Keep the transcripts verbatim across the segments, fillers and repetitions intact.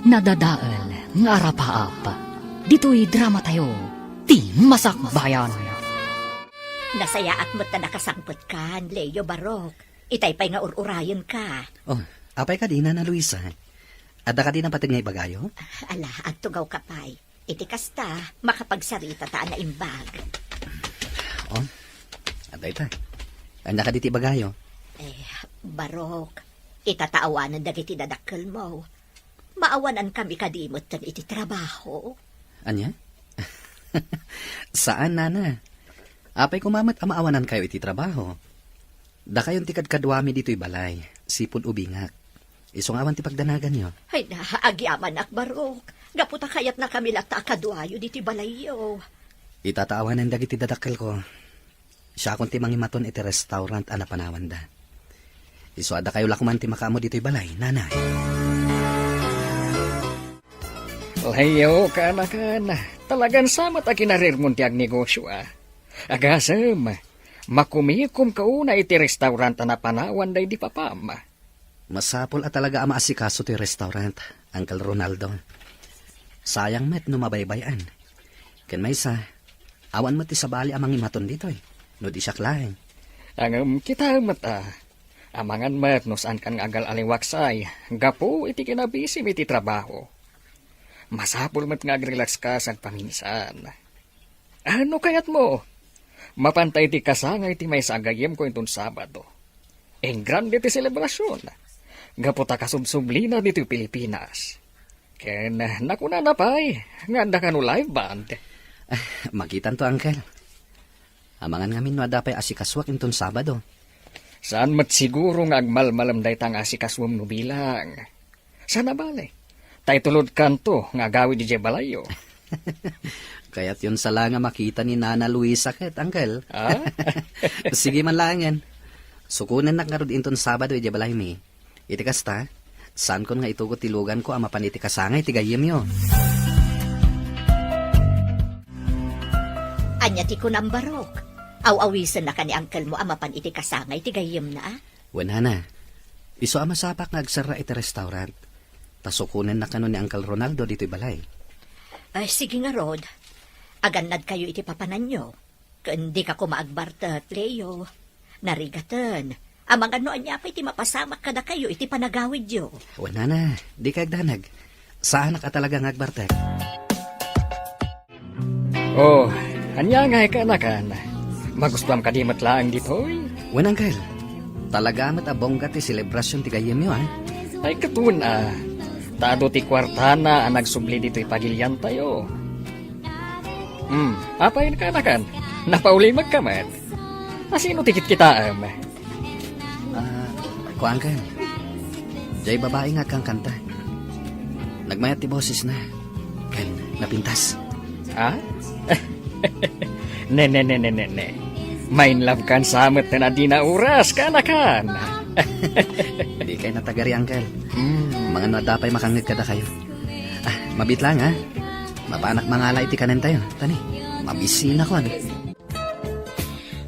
Nadadael nga arapaap. Ditoy dramatayo, ti Masakbayan. Nasayaat met ta nakasangpetkan, Leo, Barok. Itay pay nga ur-urayenka. Oh, apay kadi, Nana Luisa? Adda kadi napateg nga ibagayo? Ala, agtugawka pay. Iti kasta, makapagsarita ta a naimbag. Oh, adda ita. Ania kadi ti ibagayo? Eh, Barok, ita ta awanen dagiti dadakkelmo. Maawanankami kadi metten iti trabaho? Ania? Saan, Nana. Apay koma met a maawanankayo iti trabaho? Dakayon ti kadkaduami ditoy balay, sipud ubingak. Isu nga awan ti pagdanaganyo. Ay na, agyamanak, Barok. Gapu ta kayatnakami latta a kaduayo ditoy balayyo. Ita ta awanen dagiti dadakkelko. Siakon ti mangimaton iti restaurant a napanawanda. Isu a dakayo la koman ti makaammo ditoy balay, Nana. Leo, kaanakan, talagan sa met a kinarirmon ti agnegosio, a. Agasem, makumikomka una iti restaurant a napanawan daydi papam. Masapul a talaga a maasikaso toy restaurant, Uncle Ronaldo. Sayang met no mabaybay-an. Ken maysa, awan met ti sabali a mangimaton ditoy, no di siak laeng. Ngem kitaem met, a. Amangan met no saankan nga agal-aliwaksay gapu iti kinabisim iti trabaho. Masapul met nga agrelakska sagpaminsan. A, no kayatmo, mapanta iti kasangay ti maysa a gayyemko inton Sabado. Engrande ti selebrasion. Gapu ta kasubsublina ditoy Pilipinas. Ken nakunana pay nga adda kano live band. Ah, makitanto, Uncle. Amangan ngamin no adda pay asikasuak inton Sabado. Saan met siguro nga agmalmalem dayta nga asikasuem no bilang. Saan a bale, ta itulodkanto nga agawid idiay balayyo. Kayatyon sa la nga makita ni Nana Luisa ket, Uncle. Ah? Sige man laengen. Sukonennak ngarud inton Sabado idiay balaymi. Iti kasta, saankon nga itugot ti luganko a mapan iti kasangay ti gayyemyo. Ania ti kunam, Barok? Aw-awisennaka ni uncle mo a mapan iti kasangay ti gayyemna, a? Wen, Nana. Isu a masapak nga agserra iti restaurant. Ta sukonennak kano ni Uncle Ronaldo ditoy balay. Ay, sige ngarud. Agannadkayo iti papananyo. Ken dika koma agbartek, Leo. Narigaten. Amangan no ania pay ti mapasamak kadakayo iti panagawidyo. Wen, Nana, dika agdanag. Saanak a talaga nga agbartek. Oh, ania ngay kaanakan? Magustuam kadi met laeng ditoy? Wen, Uncle. Talaga met a bongga ti selebrasion ti gayyemyo, a? Ay, ket wen, a. Ta adu ti kuartana a nagsubli ditoy pagiliantayo. Hmm, apay kaanakan? Napaulimekka met. A, sino ti kitkitaem? Ah, kuankan. Diay babai nga agkankanta. Nagmayat ti bosesna. Ken napintas. Ha? Ne, ne, ne, ne, ne, ne. Mainlove kan sa met ten a dina oras, kaanakan. Dikay natagari, Uncle. Hmm. Amangan no adda pay makangngeg kadakayo. Ah, mabiit laeng, a. Mapanak mangala iti kanentayo. Tani, mabisinak, a.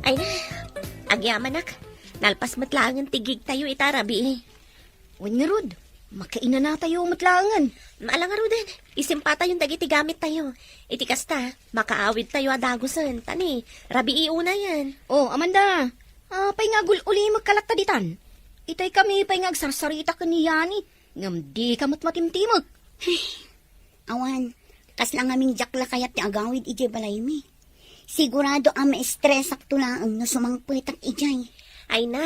Ay na, agyamanak. Nalpas met laengen ti gigtayo ita rabii. Wen ngarud, makainanatayo met laengen. Ala ngaruden, isimpatayon dagiti gamittayo. Iti kasta, makaawidtayo a dagusen. Tani, rabii unayen. Oh, Amanda, apay nga agul-ulimekka latta ditan? Itay kami pay nga agsarsarita ken ni Yani, ngem dika met matimtimek. Awan, kasla ngamin diak la kayat ti agawid idiay balaymi. Sigurado a maestresakto laeng no sumangpetak idiay. Ay na,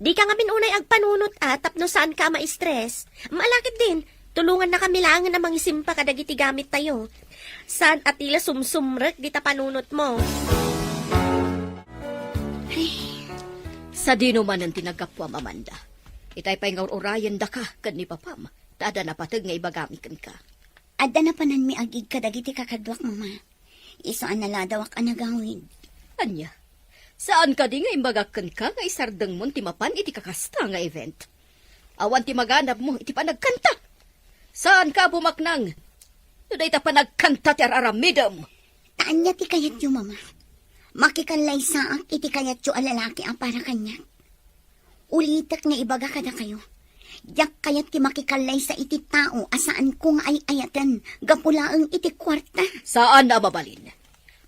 dika ngamin unay agpanunot a tapno saanka a maestres. Ala ketdin, tulongannakami laengen a mangisimpa kadagiti gamittayo. Saan a ti la sumsumrek dita panunotmo. Ay, sadino manen ti naggapuam, Amanda? Itay pay nga ur-urayendaka ken ni papam, ta adda napateg nga ibagami kenka. Adda napananmi agid kadagiti kakaduak, Mama. Isu a naladawak a nagawid. Ania? Saan kadi nga imbagak kenka nga isardengmon ti mapan iti kakasta nga event? Awan ti maganabmo iti panagkanta. Saanka a bumaknang no dayta panagkanta ti ar-aramidem. Ta ania ti kayatyo, Mama? Makikallaysaak iti kayatyo a lalaki a para kaniak. Ulitek nga ibaga kadakayo, Diak kayat ti makikallaysa iti tao a saanko nga ay-ayaten gapu laeng iti kuarta. Saan a mabalin.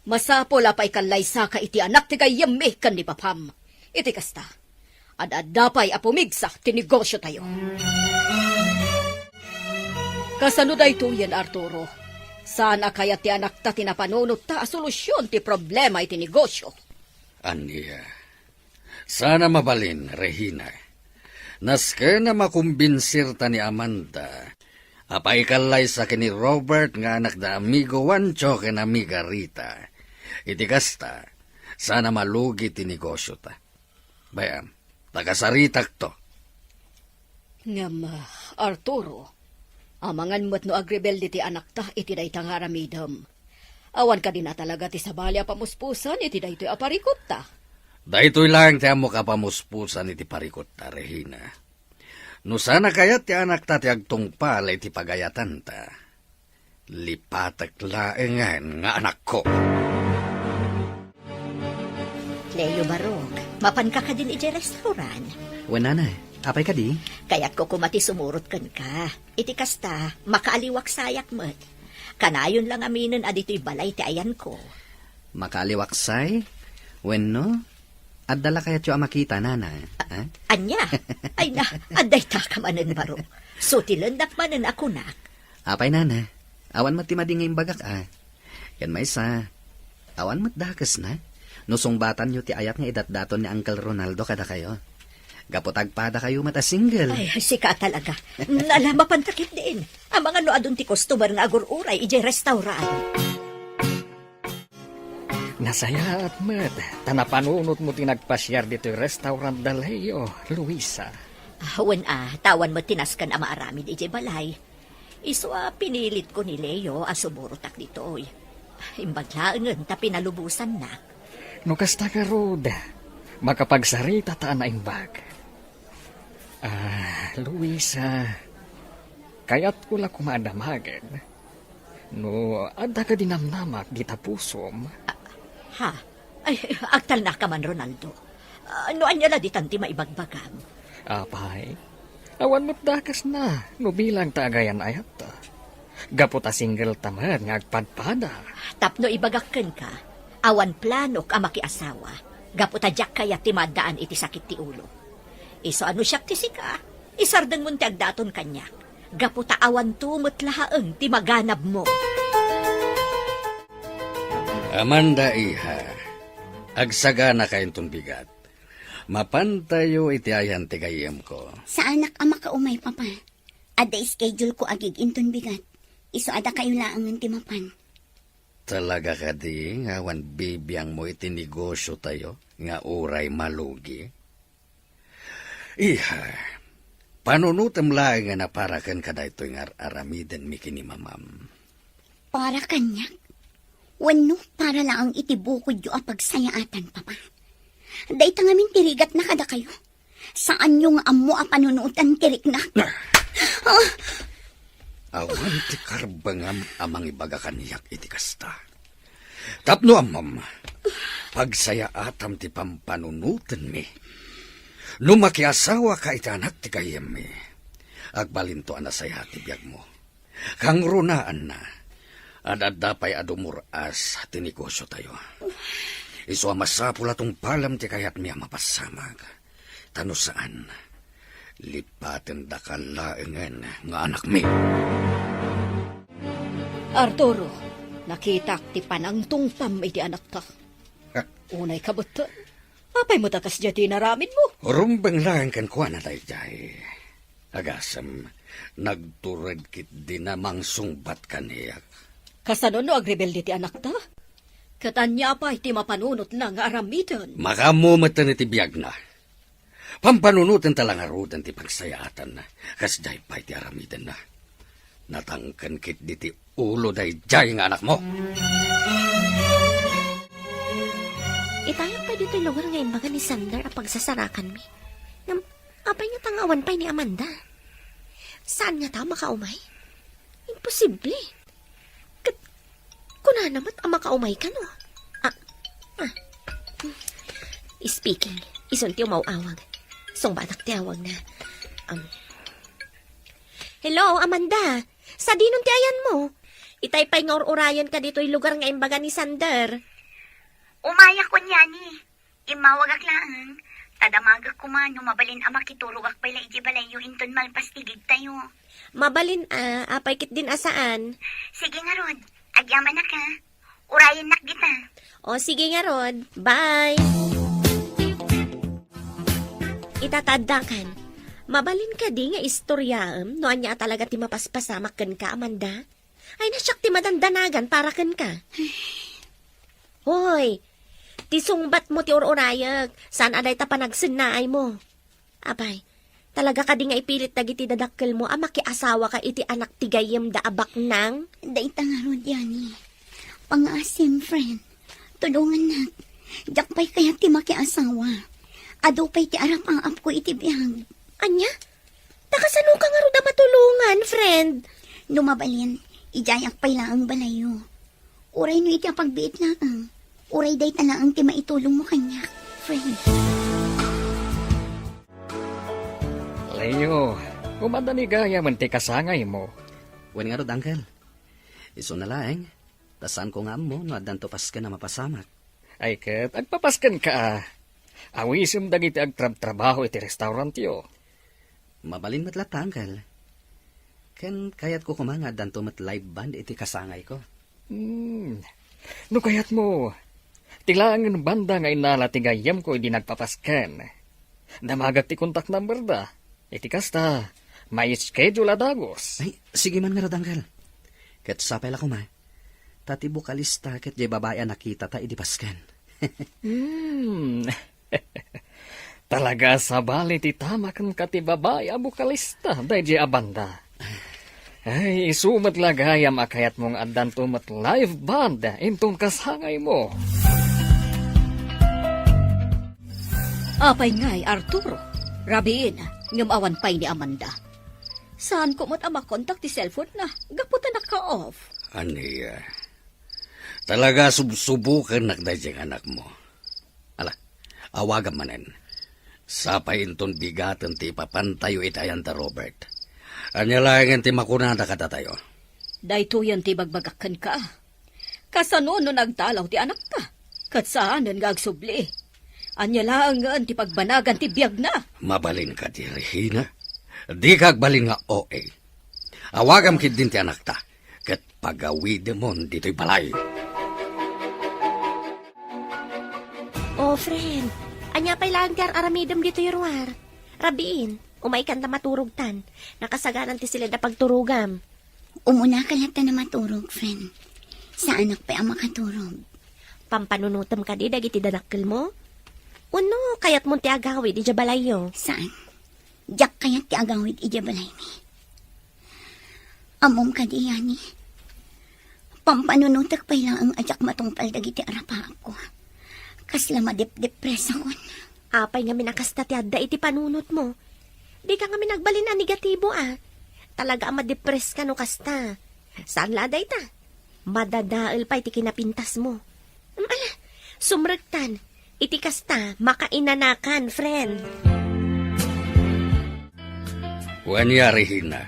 Masapul a paikallaysaka iti anak ti gayyemmi ken ni papam. Iti kasta, ad-adda pay a pumigsa ti negosiotayo. Kasano daytoyen, Arturo? Saan a kayat ti anakta ti napanunotta a solusion ti problema iti negosio? Ania? Saan a mabalin, Regina. Nasken a makumbinsirta ni Amanda a paikallaysa ken ni Robert nga anak da amigo Juancho ken amiga Rita. Iti kasta, saan a malugi ti negosiota. Bay-am, ta kasaritakto. Ngem, ah, Arturo, amangan met no agrebelde ti anakta iti dayta nga aramidem. Awan kadi a talaga ti sabali a pamuspusan iti daytoy a parikutta? Daytoy laeng ti ammok a pamuspusan iti parikutta, Regina. No saan a kayat ti anakta ti agtungpal iti pagayatanta, lipatek laengen nga anakko. Leo Barok, mapanka kadin idiay restaurant? Wen, nanay. Apay kadi? Kayatko koma ti sumurot kenka. Iti kasta, makaaliwaksayak met. Kanayon la ngaminen a ditoy balay ti ayanko. Makaaliwaksay? Wenno, adda la kayatyo a makita, nanay? A-, ha? Ania? Ay na, adda itaka manen, Barok. Sutilennak manen a kunak. Apay, nanay? Awan met ti madi nga imbagak, a. Ken maysa, awan met dakesna no sungbatanyo ti ayat nga idatdaton ni Uncle Ronaldo kadakayo. Gapu ta agpadakayo met a single. Ay, sika talaga. Ala, mapanta ketdin. Amangan no adun ti customer nga agur-uray idiay restaurant. Nasayaat met ta napanunotmo ti nagpasiar ditoy restaurant da Leo, Luisa. Ah, wen a, ta awan met ti nasken a maaramid idiay balay. Isu a pinilitko ni Leo a sumurotak ditoy. Imbag laengen ta pinalubosannak. No kasta ngarud, makapagsaritata a naimbag. Ah, Luisa, kayatko la koma a damagen no adda kadi namnamak dita pusom. Ah, ha? Ay, agtalnaka man, Ronaldo. Ah, no ania la ditan ti maibagbagam? Apay, awan met dakesna no bilang ta agayan-ayatta. Gapu ta single ta met nga agpadpada. Tapno ibagak kenka, awan planok a makiasawa. Gapu ta diak kayat ti maaddaan iti sakit ti ulo. Isu a no siak ti sika, isardengmon ti agdaton kaniak. Gapu ta awanto met laeng ti maganabmo. Amanda, iha, agsaganaka inton bigat. Mapantayo iti ayan ti gayyemko. Saanak a makaumay, Papa. Adda schedule ko agig-inton bigat. Isu a dakayo laengen ti mapan. Talaga kadi nga awan bibiangmo iti negosiotayo nga uray malugi? Iha, panunotem laengen a para kenka daytoy nga ar-aramidenmi ken ni mamam. Para kaniak? Wenno para laeng iti bukodyo a pagsayaatan, Papa? Dayta ngamin ti rigatna kadakayo. Saanyo nga ammo a panunoten ti riknak. Ah! Ah! Awan ti karbengam a mangibaga kaniak iti kasta. Tapno ammom, pagsayaatam ti pampanunotenmi. No makiasawaka iti anak ti gayyemmi, agbalinto a nasayaat ti biagmo. Kangrunaanna, ad-adda pay a dumur-as ti negosiotayo. Isu a masapul a tungpalem ti kayatmi a mapassamag. Ta no saan, lipatendaka laengen nga anakmi. Arturo, nakitak ti panangtungpam iti anakta. Ha? Unay kabetten, apay met a kasdiay ti inaramidmo? Rumbeng laeng kenkuana daydiay. Agasem, nagtured ketdin a mangsungbat kaniak. Kasano no agrebelde ti anakta? Ket ania pay ti mapanunotna nga aramiden? Makaammo metten iti biagna. Pampanunotenta la ngaruden ti pagsayaatanna, kasdiay pay ti aramidenna. Natangken ketdi ti ulo daydiay nga anakmo. Itayak pay ditoy lugar nga imbaga ni Sander a pagsasarakanmi. Ngem, apay ngata nga awan pay ni Amanda? Saan ngata a makaumay? Imposible. Ket kunana met a makaumay kano? Ah, ah. Speaking, isun ti umaw-awag. Sungbatak ti awagna. Um, Hello, Amanda. Sadinon ti ayanmo? Itay pay nga ur-urayenka ditoy lugar nga imbaga ni Sander. Umayak, kunyani. Immawagak laeng. Ta damagek koma no mabalin a makiturogak pay la iti balayyo inton malpas ti gigtayo. Mabalin a, apay ketdin a saan? Sige ngarud, agyamanak, ha. Urayennak dita. O, sige ngarud. Bye! Ita ta addakan, mabalin kadi nga istoryaem no ania a talaga ti mapaspasamak kenka, Amanda? Ay, na siak ti madandanagan para kenka. Hoy, ti sungbatmo ti ur-urayek, saan a dayta panagsennaaymo. Apay, talaga kadi nga ipilit dagiti dadakkelmo a makiasawaka iti anak ti gayyemda a baknang? Dayta ngarud, Yani. Pangaasim, friend. Tulongannak. Diak pay kayat ti makiasawa. Adu pay ti arapaapko iti biag. Ania? Ta kasanoka ngarud a matulongan, friend? No mabalin, idiayak pay laeng balayyo. Uray no iti apagbiit laeng. Uray dayta laeng ti maitulongmo kaniak, friend. Leo, kumadda ni gayamen ti kasangaymo. Wen ngarud, Uncle. Isuna laeng, ta saanko nga ammo no addanto pasken a mapasamak. Ay ket, agpapaskenka a. Awisem dagiti agtrabtrabaho iti restaurantyo. Mabalin met latta, Uncle. Ken kayatko koma nga addanto met live band iti kasangayko. Hmm. No kayatmo, ti laengen banda nga innala ti gayyemko idi nagpapasken. Damagek ti contact number da. Iti kasta, may schedule a dagus. Ay, sige man ngarud, Uncle. Ket sapay la koma, ta ti bokalista ket diay babai a nakitata idi pasken. Hmm. Talaga a sabali ti tama kenka ti babai a bokalista daydiay a banda. Ay, isu met la gayam a kayatmo nga addanto met live band inton kasangaymo. Apay ngay, Arturo? Rabiin, ngem awan pay ni Amanda. Saanko met a makontak ti cellphone-na, gapu ta naka-off. Ania? Talaga a subsubokennak daydiay nga anakmo. Ala, awagam manen. Sapay inton bigaten ti ipapantayo iti ayan da Robert. Ania laengen ti makunada kadatayo? Daytoyen ti ibagbagak kenka. Kasano no nagdalaw ti anakta? Ket saanen nga agsubli. Ania laengen ti pagbanagan ti biagna? Mabalin kadi, Regina? Dika agbalin nga O A. Awagam ketdin ti anakta, ket pagawidemon ditoy balay. Oh, friend, ania pay laeng ti ar-aramidem ditoy ruar? Rabiin, umaykan ta maturogtan. Nakasaganan ti siled a pagturogam. Umunaka latta a maturog, friend. Saanak pay a makaturog. Pampanunotem kadi dagiti dadakkelmo? Wenno kayatmon ti agawid idiay balayyo? Saan. Diak kayat ti agawid idiay balaymi. Ammom kadi, Yani? Pampanunotek pay laeng a diak matungpal dagiti arapaapko. Kasla madepdepresakon. Apay ngamin a kasta ti adda iti panunotmo? Dika ngamin agbalin a negatibo a. Talaga a madepreska no kasta. Saan la a dayta? Madadael pay ti kinapintasmo. Mm, ala, sumrektan. Iti kasta, makainanakan, friend. Wen, Regina,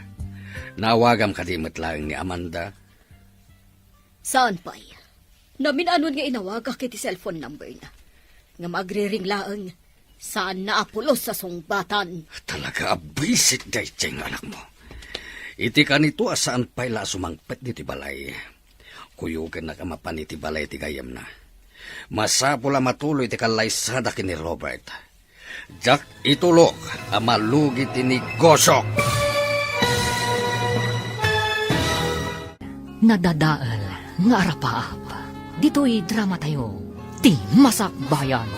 naawagam kadi met laeng ni Amanda? Saan pay. Namin-anon nga inawagak iti cellphone number-na. Ngem agriring laeng, saanna a pulos a sungbatan. Talaga a buisit daydiay nga anakmo. Iti kanito a saan pay la a sumangpet ditoy balay, kuyogennak a mapan iti balay ti gayyemna. Masapul a matuloy ti kallaysadak ken ni Robert. Diak itulok a malugi ti negosiok. Nadadael nga arapaap ditoy dramatayo, Ti Masakbayan.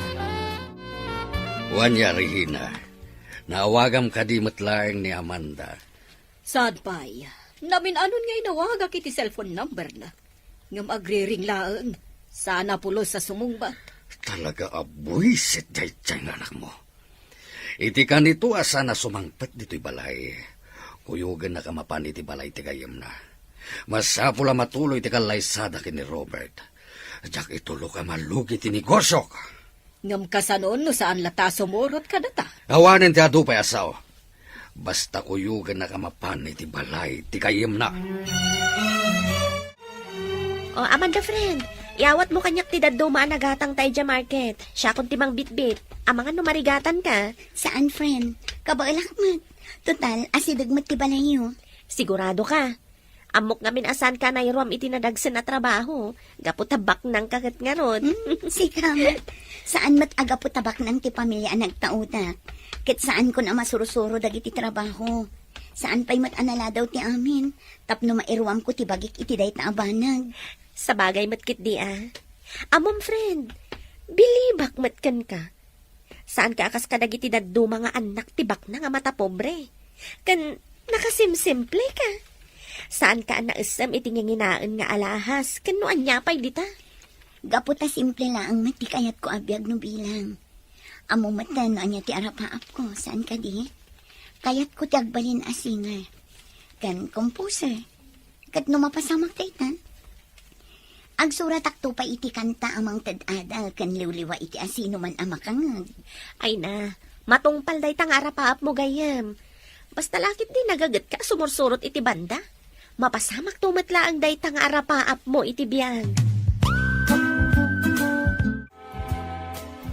Wen, Regina, naawagam kadi met laeng ni Amanda? Saan pay. Namin-anon nga inawagak iti cellphone number-na. Ngem agriring laeng, saanna a pulos a sumungbat. Talaga a buisit daydiay nga anakmo. Iti kanito a saan a sumangpet ditoy balay, kuyogennak a mapan iti balay ti gayyemna. Masapul a matuloy ti kallaysadak ken ni Robert. Diak itulok a malugi ti negosiok. Ngem kasano no saan latta a sumurot kadata? Awanen ti adu pay a sao. Basta kuyogennak a mapan iti balay ti gayyemna. O, Amanda, friend, iawatmo kaniak ti dadduma a nagatangta idiay market. Siakon ti mangbitbit. Amangan no marigatanka. Saan, friend. Kabaelak met. Total, asideg met ti balayyo. Sigurado ka? Ammok ngamin a saanka a nairuam iti nadagsen a trabaho, gapu ta baknangka ket ngarud. Hmm, sika met. Saan met a gapu ta baknang ti pamilia a nagtaudak. Ket saankon a masurusuro dagiti trabaho. Saan pay met a naladaw ti amin, tapno mairuamko ti bagik iti dayta a banag. Sabagay met ketdi a. Ammom, friend, bilibak met kenka. Saanka a kas kadagiti dadduma nga annak ti baknang a matapobre. Ken nakasimsimpleka. Saanka a naessem iti nginginaen nga alahas ken no ania pay dita. Gapu ta simple laeng met ti kayatko a biag no bilang. Ammom met no ania ti arapaapko, saan kadi? Kayatko ti agbalin a singer ken composer. Ket no mapasamak dayta, agsuratakto pay iti kanta a mangted adal ken liwliwa iti asinoman a makangngeg. Ay na, matungpal dayta nga arapaapmo gayyem. Basta la ketdi nagagetka a sumursurot iti banda. Mapasamakto met laeng dayta nga arapaapmo iti biag.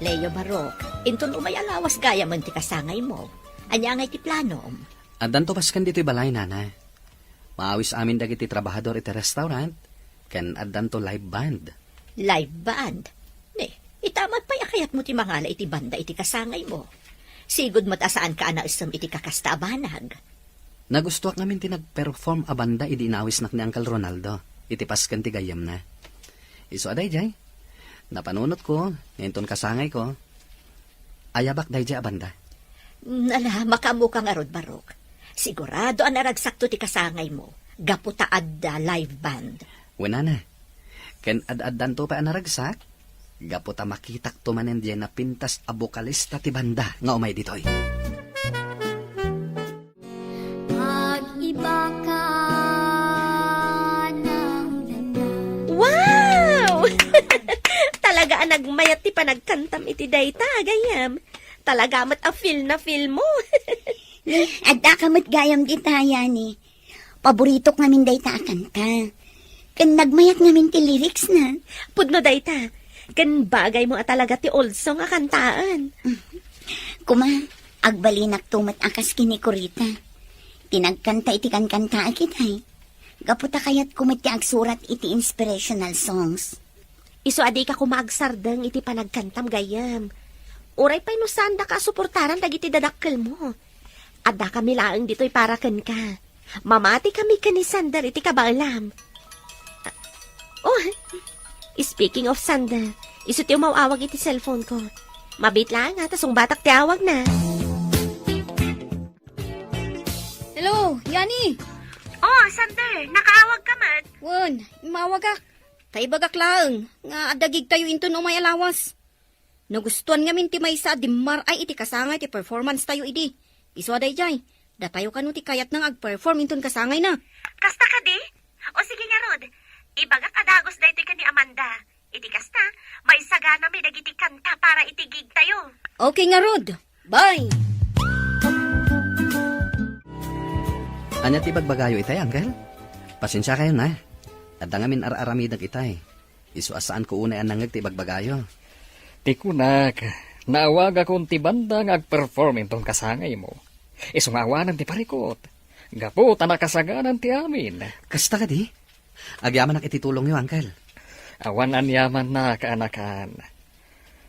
Leo Barok, inton umay a lawas gayamen ti kasangaymo, ania ngay ti planom? Addanto basken ditoy balay, Nana. Maawis amin dagiti trabahador iti restaurant, ken addanto live band. Live band? Ne, ita met pay a kayatmo ti mangala iti banda iti kasangaymo. Sigud met a saanka a naessem iti kakasta a banag. Nagustoak ngamin ti nagperform a banda idi inawisnak ni Uncle Ronaldo iti pasken ti gayyemna. Isu a daydiay, napanunotko nga inton kasangayko, ayabak daydiay a banda. Mm, ala, makaammoka ngarud, Barok. Sigurado a naragsakto ti kasangaymo, gapu ta adda live band. Wen, Nana. Ken ad-addanto pay a naragsak, gapu ta makitakto manen diay napintas a bokalista ti banda nga umay ditoy. Pag-iba ka ng dana. Wow! Talaga a nagmayat ti panagkantam iti dayta, gayyem. Talaga met a feel na feel mo. Ni, adda ka met gayam dita, Yani. Paboritok ngamin dayta a kanta. Ken nagmayat ngamin ti lyrics na. Pudno dayta. Ken bagay mo a talaga ti old song a kantaen. Kuma, agbalinakto met a kas ken ni Corita. Ti nagkanta iti kankantaak itay. Gapu ta kayatko met ti agsurat iti inspirational songs. Isu a dika koma agsardeng iti panagkantam gayyem. Uray pay no saandaka a suportaran dagiti dadakkelmo. Addakami laeng ditoy para kenka. Mamatikami ken ni Sander iti kabaelam. Oh, speaking of Sander, isu ti umaw-awag iti cellphone ko. Mabiit laeng, a, ta sungbatak ti awagna. Hello, Yani! Oh, Sander, nakaawag ka met? Wen, immawagak. Ta ibagak laeng nga adda gigtayo inton umay a lawas. Nagustuan ngamin ti maysa a dimmar-ay iti kasangay ti performance tayo idi. Isu a daydiay, datayo kano ti kayatna nga agperform inton kasangayna. Kasta kadi? O sige ngarud, ibagak a dagus daytoy ken ni Amanda. Iti kasta, maisaganami dagiti kanta para iti gig tayo. Okay ngarud. Bye! Ania ti bagbagayo itay, Uncle? Pasensiakayon, a. Adda ngamin ar-aramidek itay. Isu a saanko unay a nangngeg ti ibagbagayo. Ti kunak, naawagakon ti banda nga agperform inton kasangaymo. Isu nga awanen ti parikut. Gapu ta nakasaganan ti amin. Kasta kadi? Agyamanak iti tulongyo, Uncle. Awan aniamanna, kaanakan.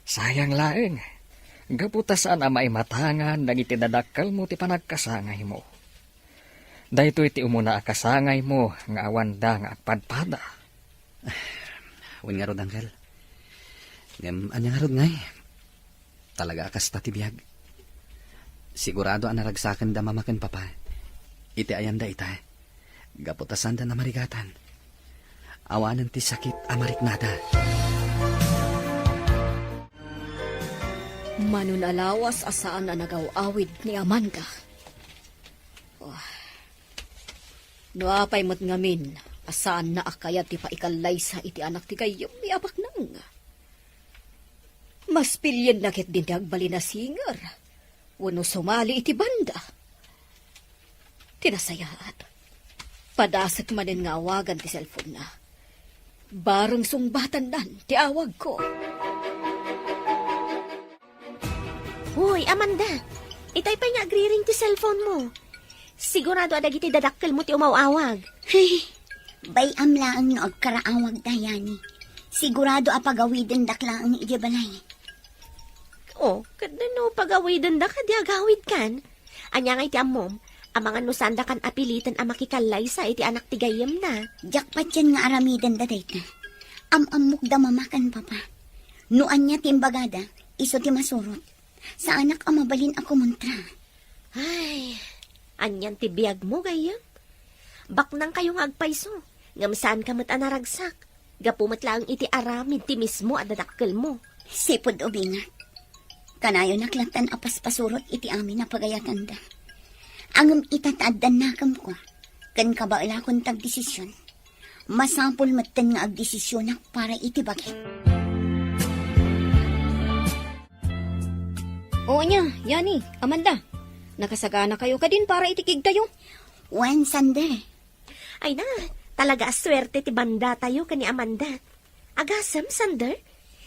Sayang laeng. Gapu ta saan a maimatangan dagiti dadakkelmo ti panagkasangaymo. Daytoy ti umuna a kasangaymo nga awanda nga agpadpada. Wen ngarud, Uncle. Ngem ania ngarud ngay? Talaga a kasta ti biag. Sigurado a naragsakenda Mama ken Papa iti ayanda ita, gapu ta saanda namarigatan. Awanen ti sakit a mariknada. Mano a lawas a saan a nagaw-awid ni Amanda. Oh. No apay met ngamin a saanna a kayat ti paikallaysa iti anak ti gayyemmi a baknang. Mas pilienna ketdin ti agbalin a singer wenno sumali iti banda. Ti nasayaat, padasek manen nga awagan ti cellphone-na. Bareng sungbatannan ti awagko. Hoy, Amanda! Itay pay nga agriring ti cellphone mo. Sigurado a dagiti dadakkelmo ti umaw-awag. Hey, bay-am laeng no agkaraawagda, Yani. Sigurado a pagawidendak laeng idiay balay. Oh, ket no pagawidenda kadi agawidkan? Ania ngay ti ammom? Amangan no saandakan a piliten a makikallaysa iti anak ti gayyemna. Diak patien nga aramidenda dayta. Am-ammokda mama ken papa. No ania ti imbagada, isu ti masurot. Saanak a mabalin a kumontra. Ay, anian ti biagmo, gayyem? Baknangkayo nga agpayso, ngem saanka met a naragsak. Gapu met laeng iti aramid ti mismo a dadakkelmo. Sipud ubingak, kanayonak lattan a paspasurot iti amin a pagayatanda. Ngem ita ta addan nakemko, ken kabaelakon ti agdesision, masapul metten nga agdesisionak para iti bagik. O ania, Yani, Amanda, nakasaganakayo kadin para iti gigtayo? Wen, Sander. Ay na, talaga a suerte ti bandatayo ken ni Amanda. Agasem, Sander?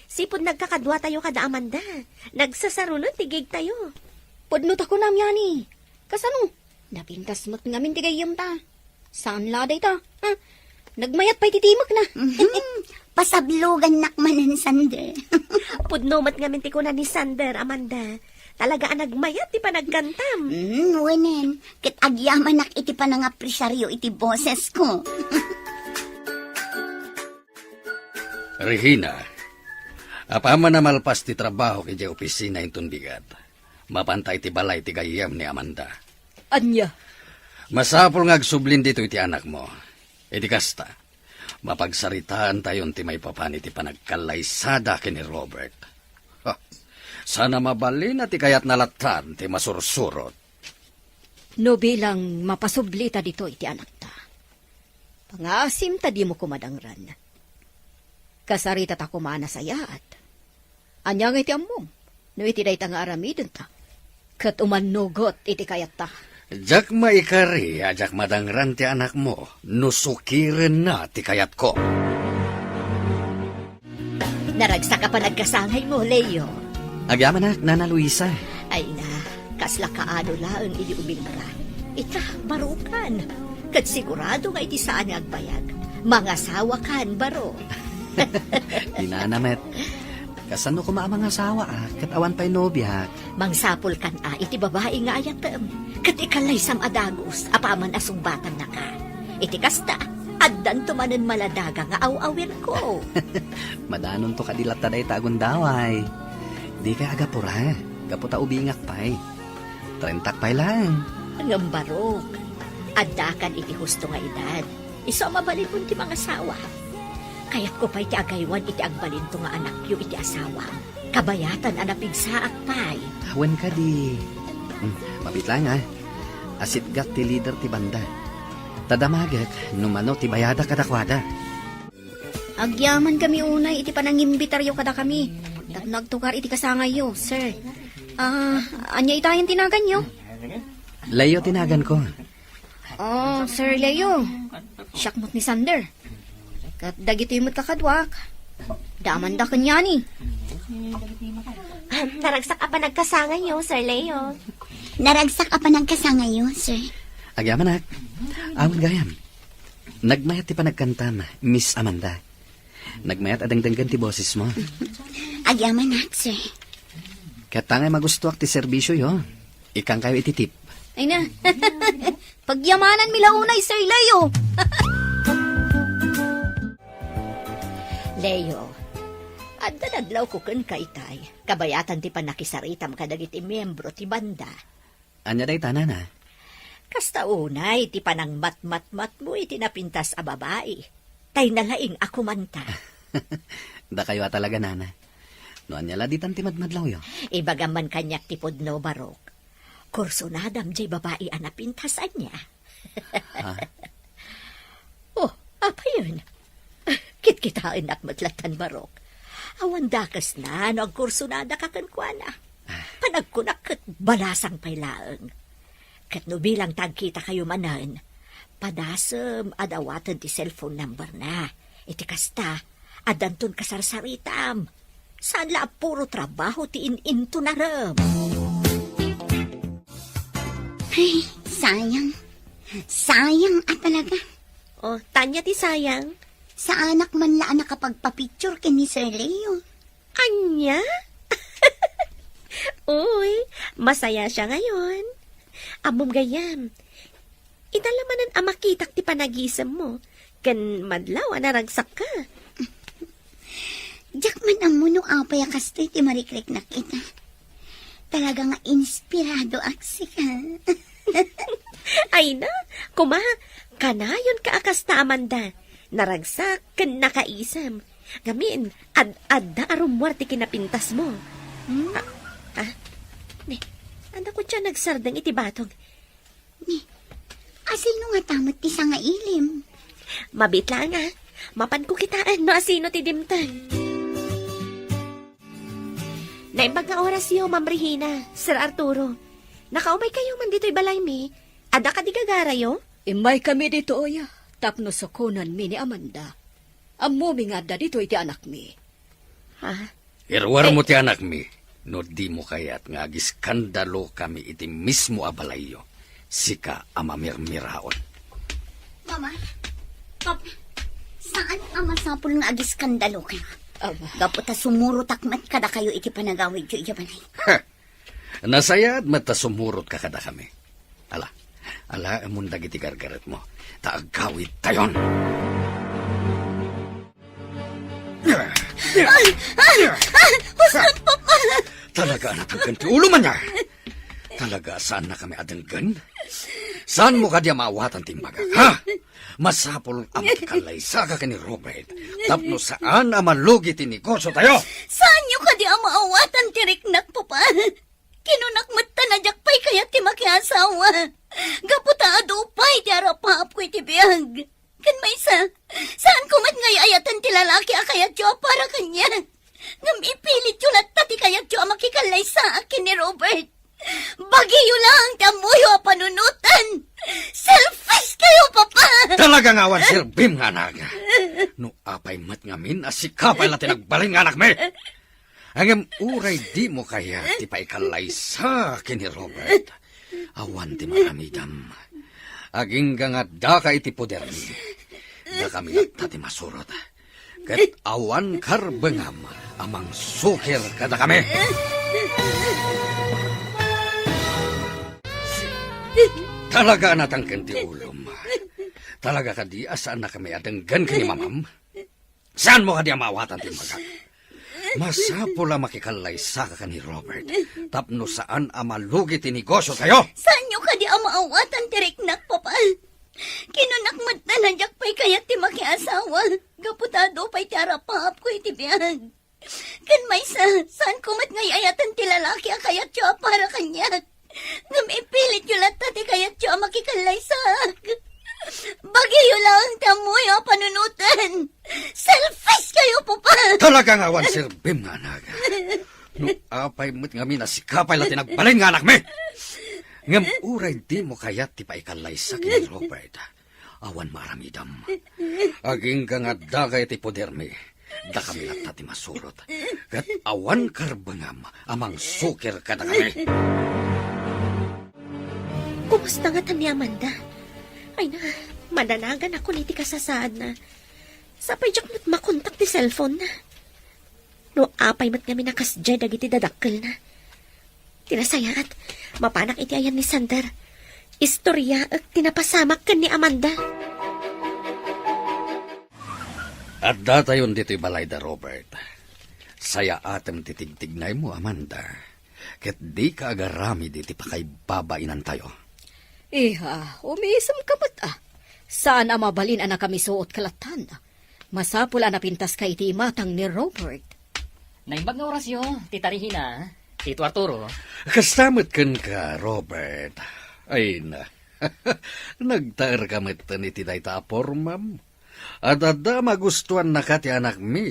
Sipud nagkakaduatayo kada Amanda, nagsasaruno ti gigtayo. Pudno ta kunam, Yani. Kasano? Napintas met ngamin ti gayyemta. Saan la dayta? Ha? Nagmayat pay ti timekna. Mhm. Pasablogannak manen, Sander. Pudno met ngamin ti kuna ni Sander, Amanda. Talaga a nagmayat ti panagkantam. Mm, wenen. Ket agyamanak iti panangapresiaryo iti bosesko. Regina, apaman a malpas ti trabahok idiay opisina inton bigat, mapanta iti balay ti gayyem ni Amanda. Ania? Masapul nga agsublin ditoy ti anakmo. Iti kasta, mapagsaritaantayon ti maipapan iti panagkallaysada ken ni Robert. Ha, saan a mabalin a ti kayatna lattan ti masursurot. No bilang mapasublita ditoy ti anakta, pangaasim ta dimo koma dangran. Kasaritata koma a nasayaat. Ania nga iti ammom no iti dayta nga aramidenta ket umannugot iti kayatta? Diak maikari a diak madangran ti anakmo no sukirenna ti kayatko. Naragsak a panagkasangaymo, Leo. Agyamanak, Nana Luisa. Ay na, kasla kaano laeng idi umingra. Ita, barukan. Ket sigurado nga iti saan nga agbayag, mangasawakan, baro. Inana met. Kasano koma a mangasawa, ah, ket awan pay nobiak? Mangsapulkan a iti babai nga ayatem, ket ikallaysam a dagus apaman a sungbatannaka. Iti kasta, addanto manen maladaga nga aw-awirko. Madanonto kadi latta dayta a gundaway. Dikay agapura, gapu ta ubingak pay. Trentak pay laeng. Ngem barok, addakan iti husto nga edad. Isu a mabalinmon ti mangasawa. Kayatko pay ti agaywan iti agbalinto nga anakyo iti asawam. Kabayatan a napigsaak pay. Wen kadi. Hmm, mabiit laeng, ah. Asitgak ti lider ti banda. Ta damagek no mano ti bayadak kadakuada. Agyamankami unay iti panangimbitaryo kadakami tapno agtukar iti kasangayyo, sir. Ah, ania itayen ti naganyo? Leo ti naganko. Oh, Sir Leo. Siak met ni Sander. Ket dagitoy met a kaduak, da Amanda ken Yani. Ah, naragsak a panagkasangayyo, Sir Leo. Naragsak a panagkasangayyo, sir. Agyamanak. Awan gayam. Nagmayat ti panagkantam, Miss Amanda. Nagmayat a dengdenggen ti bosesmo. Agyamanak, sir. Ket ta ngay magustuak ti serbisioyo, ikkankayo iti tip. Ay na. Pagyamananmi la unay, Sir Leo. Leo, adda dadlawko kenka itay. Kabayatan ti pannakisaritam kadagiti miembro ti banda. Ania dayta, nana? Kasta unay ti panangmatmatmatmo iti napintas a babai. Tay nalaing a kumanta. Dakayo a talaga, nana. No ania la ditan ti madmadlawyo? Ibagam man kaniak ti pudno, Barok. Kursunadam jay babai a napintas, ania? Ha? Oh, apayen? Kitkitaennak met lattan, Barok. Awan dakesna no agkursunadaka kenkuana. Ah. Panagkunak ket balasang pay laeng. Ket no bilang ta agkitakayo manen, padasem a dawaten ti cellphone number na. Iti kasta, addanton kasarsaritam. Saan la a puro trabaho ti in-intonarem. Ay, sayang. Sayang a talaga. Oh, Tanya ti sayang. Saanak man la a nakapagpapicture ken ni Sir Leo. Ania? Uy, masaya siya ngayon. Ammom gayam, ita la manen a makitak ti panagisem mo, ken madlaw a naragsak ka. Diak man ammo no apay a kastoy ti marikriknak ita. Talaga nga inspirado ak sika. Ay na, kuma, kanayon ka a kasta, Amanda. Naragsak ken nakaisem. Ngamin, ad-adda a rummuar ti kinapintas mo. Hmm? Ah, ah. Ne, anda ko siya nagsardeng iti batog. Ni, asino ngata met ti sangailim? Mabit laeng, ah. Mapan ko kitaen no asino ti dimteng. Naimbag nga orasyo, Ma'am Regina, Sir Arturo. Nakaumay kayo man ditoy balaymi. Adda kadi gagarayo? Immay kami ditoy, tapno sukonanmi ni Amanda. Ammomi nga adda ditoy ti anakmi. Ha? Iruarmo ti anakmi, no dimo kayat nga agiskandalo kami iti mismo a balayyo, sika a mamirmiraon. Mama, Papa, saan a masapul nga agiskandalo kayo? Ama. Gapu ta sumurotak met kadakayo iti panagawidyo idiay balay. Nasayaat met ta sumurotka kadakami. Ala, alaemon dagiti gargaretmo, ta agawidtayon. Ay! Ay! Ay! Huston, Papa! Talaga a natangken ti ulo man niya. Talaga a saannakami a denggen? Saanmo kadi a maawatan ti imbagak, ha? Masapul a makikalaysaka ken ni Robert tapno saan a malugi ti negosyotayo. Saanyo kadi a maawatan ti riknak, Papa? Kinunak met ta a diak pay kayat ti makiasawa. Gapu ta adu pay ti arapaapko iti biag. Ken maysa, saanko met nga ay-ayaten ti lalaki a kayatyo a para kaniak. Ngem ipilityo latta ti kayatyo a makikallaysaak ken ni Robert. Bagiyo laeng ti ammoyo a panunoten. Selfish kayo, Papa! Talaga nga awan serbim nga anak. No apay met ngamin a sika pay la ti nagbalin nga anakmi. Ngem uray dimo kayat ti paikallaysa ken ni Robert, awan ti maaramidam. Agingga nga addaka iti podermi. Dakami latta ti masurot. Ket awan karbengam a mangsukir kadakami. Talaga a natangken ti ulom. Talaga kadi a saannakami a denggen ken ni Mamam? Saanmo kadi a maawatan ti imbagak? Masapul a makikallaysa ken ni Robert tapno saan a malugi ti negosyotayo. Saanyo kadi a maawatan ti riknak, Papa? Kinunak met ta a diak pay kayat ti makiasawa gapu ta adu pay ti arapaapko iti biag. Ken maysa, saanko met nga ay-ayaten ti lalaki a kayatyo a para kaniak. Ngem ipilityo latta ti kayatyo a makikallaysaak. Bagiyo laeng ti ammoyo a panunoten. Selfish kayo, Papa! Talaga nga awan serbim nga anak. No apay met ngamin a sika pay la ti nagbalin nga anakmi. Ngem uray dimo kayat ti paikallaysa ken ni Robert, awan maaramidam. Agingga nga addaka iti podermi, dakami latta ti masurot, ket awan karbengam a mangsukir kadakami. Kumusta ngata ni Amanda? Ay na, madanagan ako iti kasasaadna. Sapay diak met makontak ti cellphone na. No apay met ngamin a kasdiay dagiti dadakkelna. Ti nasayaat, mapanak iti ayan ni Sander. Istoryaek ti napasamak ken ni Amanda. Addatayon ditoy balayda, Robert. Sayaatem ti tigtignaymo, Amanda. Ket dika agaramid iti pakaibabainantayo. Iha, umisemka met, a. Saan a mabalin a nakamisuot ka lattan. Masapul a napintaska iti imatang ni Robert. Naimbag nga orasyo, Tita Regina, Tito Arturo. Kasta met kenka, Robert. Ay na, nagtaerka metten iti dayta a pormam. Adda magustuannaka ti anakmi.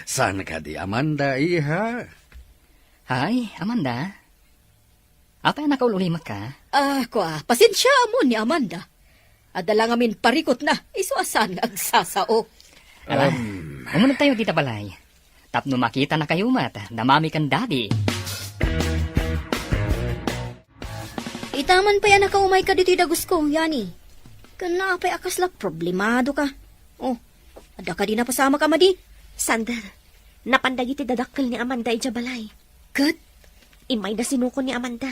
Saan kadi, Amanda, iha? Hay, Amanda. Apay a nakaul-ulimekka? Ah, kua, pasensiaam ni Amanda. Adda la ngamin parikutna, isu a saan nga agsasao. Ala, Um. Umunegtayo dita balay. Tapno makitanakayo met da Mami ken Daddy. Ita man pay a nakaumayka ditoy dagusko, Yani. Ken apay a kasla problemadoka? Oh, adda kadi napasamak a madi? Sander, napan dagiti dadakkel ni Amanda idiay balay. Ket? Immayda sinukon ni Amanda.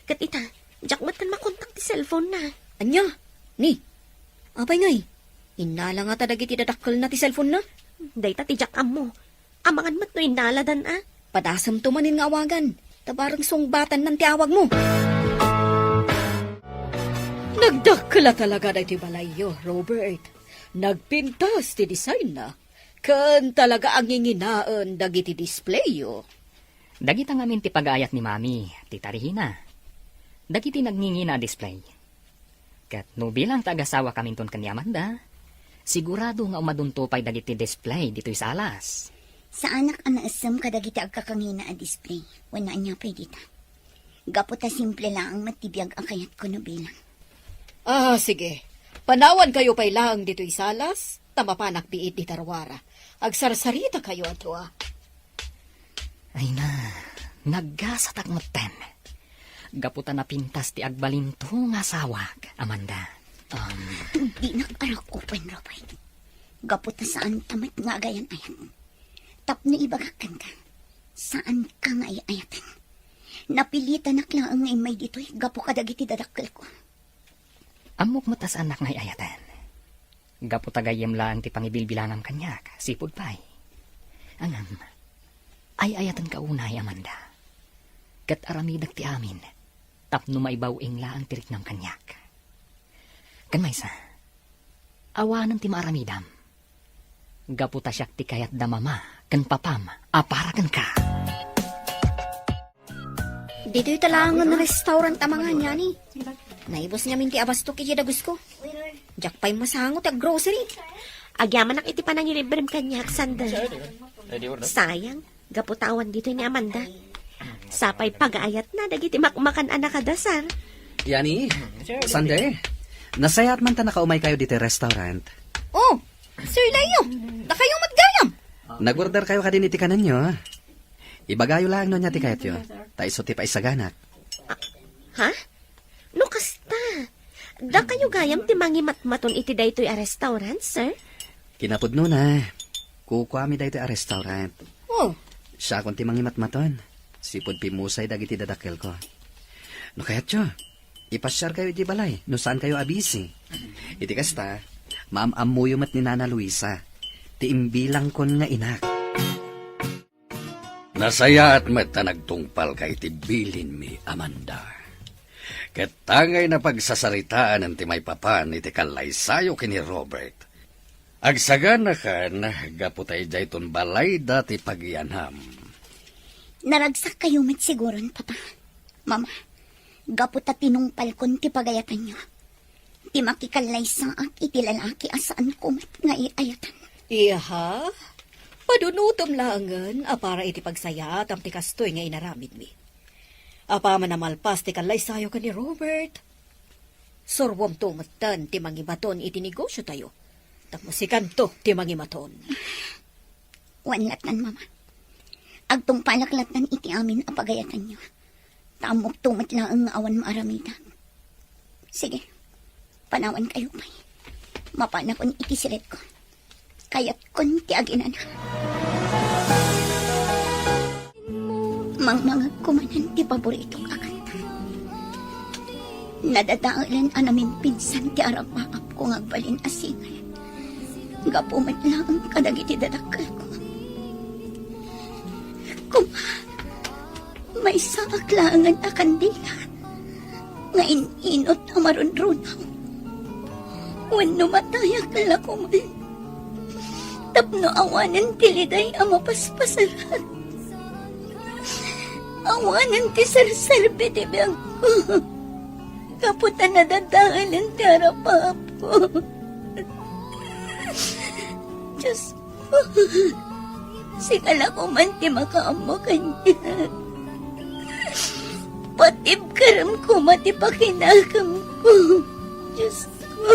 Ket ita, diak met makontak ti cellphone-na. Ania? Ni? Apay ngay? Innala ngata dagiti dadakkelna ti cellphone-na? Dayta ti diak ammo. Amangan met no innaladan a. Padasemto manen nga awagan. Ta bareng sungbatannan ti awagmo. Nagdakkel a talaga daytoy balayyo, Robert. Nagpintas ti design-na. Ken talaga a nginginaen dagiti display-yo. Dagita ngamin ti pagaayat ni Mami, ti tarihina. Dagiti nagngingina a display. Ket no bilang ta agasawakaminton ken ni Amanda, sigurado nga umadunto pay dagiti display ditoy salas. Saanak a naessem kadagiti agkakangina a display, wenno ania pay dita. Gapu ta simple laeng met ti biag a kayatko no bilang. Ah, sige. Panawankayo pay laeng ditoy salas, ta mapanak biit dita ruara. Agsarsaritakayo a dua. Ay na, naggasatak metten. Gapu ta napintas ti agbalinto nga asawak, Amanda. Um, Dinak a rakupen, Robert. Gapu ta saanta met nga agayan-ayat. Tapno ibagak kenka, saanka nga ay-ayaten. Napilitanak laeng nga immay ditoy gapu kadagiti dadakkelko. Ammok met a saannak nga ay-ayaten. Gapu ta gayyem laeng ti pangibilbilangam kaniak, sipud pay. Ngem, ay-ayatenka unay, Amanda. Ket aramidek ti amin, tapno maibaw-ing laeng ti riknam kaniak. Ken maysa, awanen ti maaramidam. Gapu ta siak ti kayat da mama ken papam a para kenka. Ditoy ta laengen restaurant a mangan, Yani. Naibus ngamin ti abastok idiay dagusko. Diak pay masango ti aggrocery. Agyamanak iti panangilibrem kaniak, Sander. Sayang, gapu ta awan ditoy ni Amanda. Sapay pagaayatna dagiti makmakan a nakadasar. Yani, Sander, nasayaat man ta nakaumaykayo ditoy restaurant. Oh, Sir Leo, dakayo met gayam. Nag-orderkayo kadin iti kanenyo. Ibagayo laeng no ania ti kayatyo, ta isu ti paisaganak. Ha? No kasta, dakayo gayam ti mangimatmaton iti daytoy a restaurant, sir? Kinapudnona, kukuami daytoy a restaurant. Oh. Siakon ti mangimatmaton. Sipud pimmusay dagiti dadakkelko. No kayatyo, ipasiarkayo iti balay no saankayo a busy. Iti kasta, maam-ammoyo met ni Nana Luisa, ti imbilangkon nga inak. Nasayaat met ta nagtungpalka iti bilinmi, Amanda. Ket tangay napagsasaritaen ti maipapan iti kallaysayo ken ni Robert. Agsaganakan gapu ta idiayton balayda ti pagyanam. Naragsakkayo met siguron, Papa. Mama, gapu ta tinungpalkon ti pagayatanyo. Ti makikallaysaak iti lalaki a saanko met nga ay-ayatan. Iha, padunutem laengen a para iti pagsayaatam ti kastoy nga inaramidmi. Apaman a malpas ti kallaysayo ken ni Robert, surwemto metten ti mangibaton iti negosiotayo, tapno sikanto ti mangimaton. Wen lattan, Mama. Agtungpalak lattan iti amin a pagayatanyo. Ta ammokto met laeng nga awan maaramidam. Sige, panawankayo pay. Mapanakon iti siletko. Kayatkon ti aginana. Mangmangegko manen ti paboritok a kanta. Nadadaelen a namimpinsan ti arapaapko nga agbalin a singer. Gapu met laeng kadagiti dadakkelko. Koma, maysaak laengen a kandila nga in-inut a marunrunaw. Wenno matayak la koman tapno awanen ti liday a mapaspasarak. Awanen ti serserbi ti biagko. Gapu ta nadadaelen ti arapaapko. Diyos, sika la koman ti makaammo kaniak. Patibkaram koma ti pakinakemko. Diyos ko.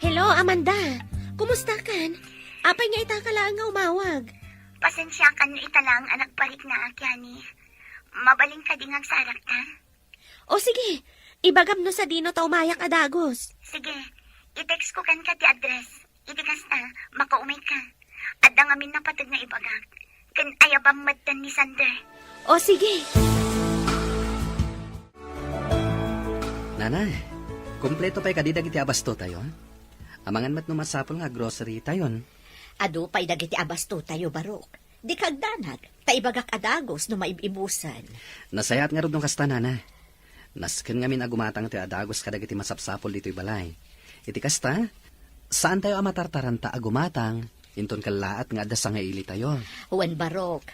Hello, Amanda. Kumusta kan? Apay nga ita ka laeng nga umawag? Pasensiakan no ita laeng a nagpariknaak, Yani. Mabalin kadi nga agsarakta? O sige, ibagam no sadino ta umayak a dagus. Sige, i-text ko kenka ti address. Iti kasta, makaumay ka. Adda ngamin napateg nga ibagak. Ken ayabam metten ni Sander. O sige. Nanay, kompleto pay kadi dagiti abastotayo? Amangan met no masapul nga aggrocerytayon. Adu pay dagiti abastotayo, Barok. Dika agdanag, ta ibagak a dagus no maib-ibusen. Nasayaat ngarud no kasta, Nana. Nasken ngamin a gumatang ti adagus kadagiti masapsapul ditoy balay. Iti kasta, saantayo a matartaranta a gumatang, inton kellaat nga adda sangailitayo. Wen, Barok,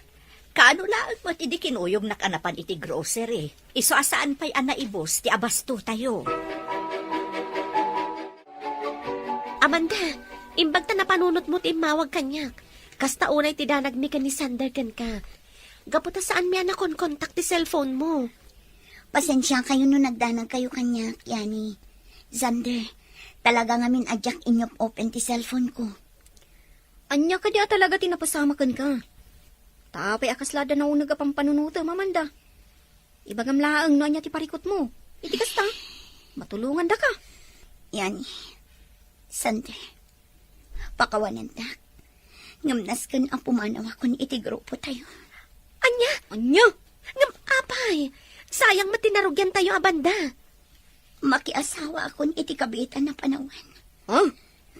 kaano laeng met idi kinuyognak a napan iti grocery? Isu a saan pay a naibus ti abastotayo. Amanda, imbag ta napanunotmo ti immawag kaniak. Kasta unay ti danagmi ken ni Sander kenka. Gapu ta saanmi a nakonkontak ti cellphone mo. Pasensiakayo no nagdanagkayo kaniak, Yani. Sander, talaga ngamin a diak inyop-open ti cellphone ko. Ania kadi a talaga ti napasamak kenka? Ta apay a kasla adda nauneg a pampanunotem, Amanda? Ibagam laeng no ania ti parikutmo. Iti kasta, matulongandaka. Yani, Sander, pakawanendak. Ngem nasken a pumanawakon iti grupotayo. Ania? Ania? Ngem apay, sayang met ti narugiantayo a banda. Makiasawaakon iti kabiitan a panawen. Ha?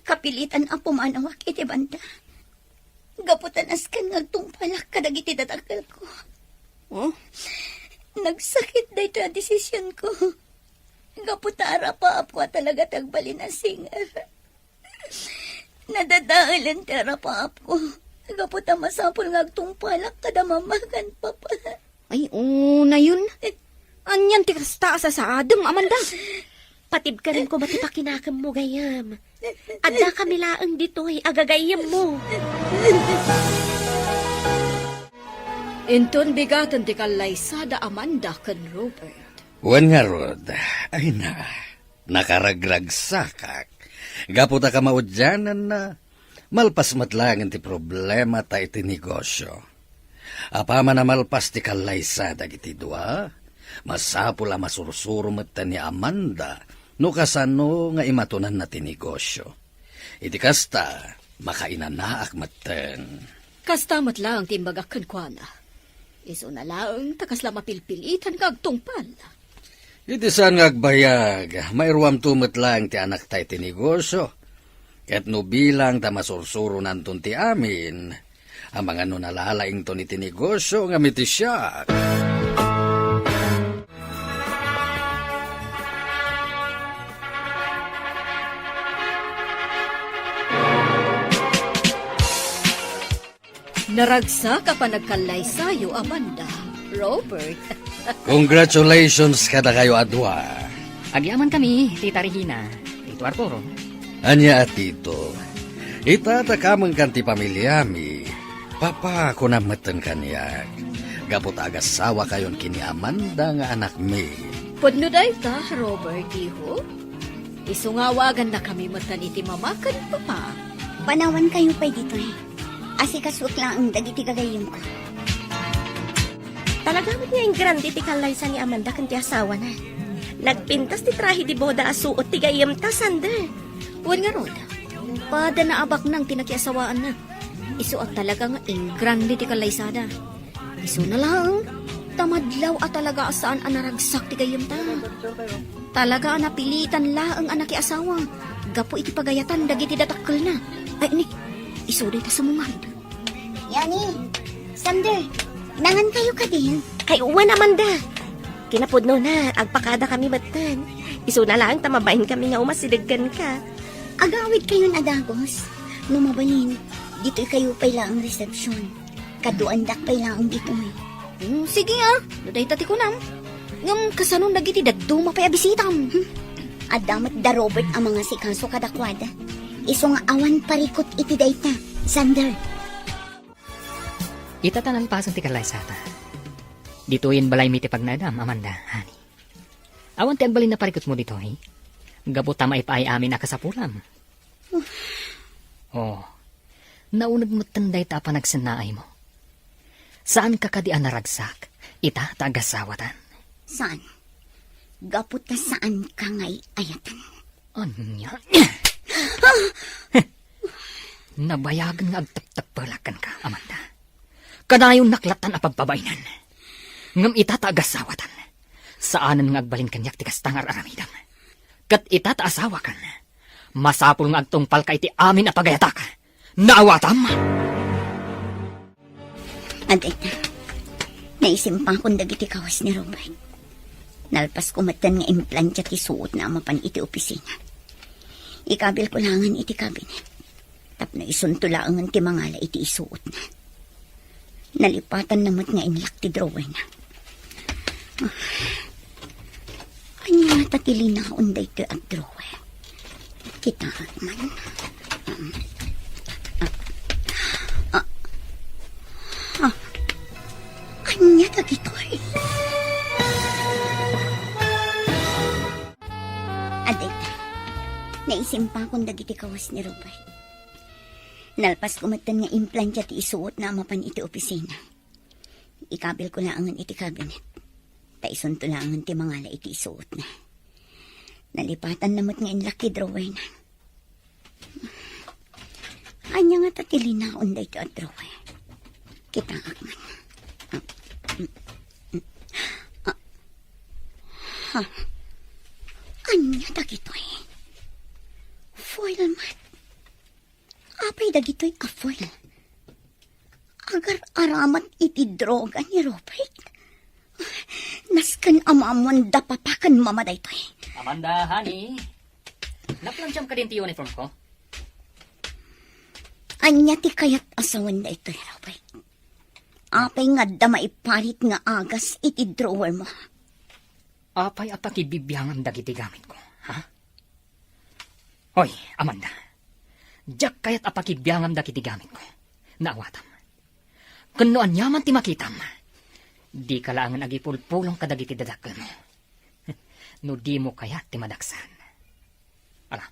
Kapilitan a pumanawak iti banda. Gapu ta nasken nga agtungpalak kadagiti dadakkelko. Oh? Nagsakit daytoy a desisionko. Gapu ta arapaapko a talaga ti agbalin a singer. Nadadaelen ti arapaapko. Gapu ta masapul nga agtungpalak kada mama ken papa. Ay, unayon. Anian ti kasta a sasaadem, Amanda? Patibkaran koma ti pakinakemmo, gayyem. Addakami laeng ditoy a gagayyemmo. Inton bigaten ti kallaysada, Amanda ken Robert. Wen ngarud, ay na, nakaragragsakak. Gapu ta kamaudiananna, malpas met laeng ti problemata iti negosio. Apaman a malpas ti kallaysa dagiti dua, masapul a masursuro metten ni Amanda no kasano nga imatonanna ti negosio. Iti kasta, makainanaak metten. Kasta met laeng ti imbagak kenkuana. Isuna laeng ta kasla mapilpilitan nga agtungpal. Iti saan nga agbayag, mairuamto met laeng ti anakta iti negosio. Ket no bilang ta masursuronanton ti amin, amangan no nalalaington iti negosio ngem iti siak. Naragsak a panagkallaysayo, Amanda, Robert. Congratulations kadakayo a dua. Agyamankami, Tita Regina, Tito Arturo. Ania a Tito, ita ta kamenkan ti pamiliami, papa, kunam metten kaniak, gapu ta agasawakayon ken ni Amanda nga anakmi. Pudno dayta, Robert, iho? Isu nga awagannakami metten iti mama ken papa. Panawankayo pay ditoy. Asikasuek laeng dagiti gagayyemko. Talaga met nga ingrande ti kallaysa ni Amanda ken ti asawana. Nagpintas ti trahe de boda a suot ti gayyemta, Sander. Wen ngarud, pada naabaknang ti nakiasawaanna. Isu a talaga nga ingrande ti kallaysada. Isuna laeng, ta madlaw a talaga a saan a naragsak ti gayyemta. Talaga a napilitan laeng a nakiasawa gapu iti pagayatan dagiti dadakkelna. Ay, ni, isu dayta sumungad. Yani, Sander, nangankayo kadin? Ay, wen, Amanda. Kinapudnona, agpakadakami metten. Isuna laeng ta mabainkami nga umasideg kenka. Agawidkayon a dagus. No mabalin, ditoykayo pay laeng resepsyon. Kaduandak pay laeng ditoy. Hmm, sige, ah. No dayta ti kunam. Ngem kasano dagiti dadduma pay a bisitam? Hmm. Adda met da Robert a mangasikaso kadakuada. Isu nga awan parikut iti dayta, Sander. Ita ta nalpasen ti kallaysata. Ditoyen balaymi ti pagnaedam, Amanda, honey. Awan ti agbalin a parikutmo ditoy. Gapu ta maipaay amin a kasapulam. Oh, nauneg metten dayta a panagsennaaymo. Saanka kadi a naragsak ita ta agasawatan? Saan. Gapu ta saanka nga ay-ayaten. Ania? Nabayagen nga agtepteppelak kenka, Amanda. Kanayon naklatan a pagpabainan. Ngem ita ta agasawatan, saanen nga agbalin kaniak ti kasta nga ar-aramidem. Ket ita ta asawakan, masapul nga agtungpalka iti amin a pagayatak. Naawatam? Adda ita, naisimpakon dagiti kawes ni Robert. Nalpasko metten nga implantia ti suotna a mapan iti opisina. Ikabilko laengen iti cabinet tapno isunto laengen ti mangala iti isuotna. Nalipatanna met nga inlak ti drawerna. Ah. Ania ngata ti linaon daytoy a drawer? Kitaak man. Um, ah, ah, ah. Ania dagitoy? Adda ita, naisimpakon dagiti kawes ni Robert. Nalpasko metten nga implantia ti isuotna a mapan iti opisina. Ikabilko laengen iti cabinet. Ta isunto laengen ti mangala iti isuotna. Nalipatanna met nga inlak ti drawerna. Ania ngata ti linaon daytoy a drawer? Kitaak man. Ah, mm, mm, ah, ha. Ania dagitoy? Foil met. Apay dagitoy a foil? Agar-aramat iti droga ni Robert. Nasken a maammoan da papa ken mama daytoy. Amanda, honey. Naplantiam kadin ti uniform ko? Ania ti kayat a sawen daytoy, Robert? Apay nga adda maiparit nga agas iti drawer mo? Apay a pakibibiangam dagiti gamitko, ha? Hoy, Amanda. Diak kayat a pakibiangam dagiti gamitko. Naawatam. Ken no aniaman ti makitam, dika laengen agipulpulong kadagiti dadakkelmo. No dimo kayat ti madaksan. Ala,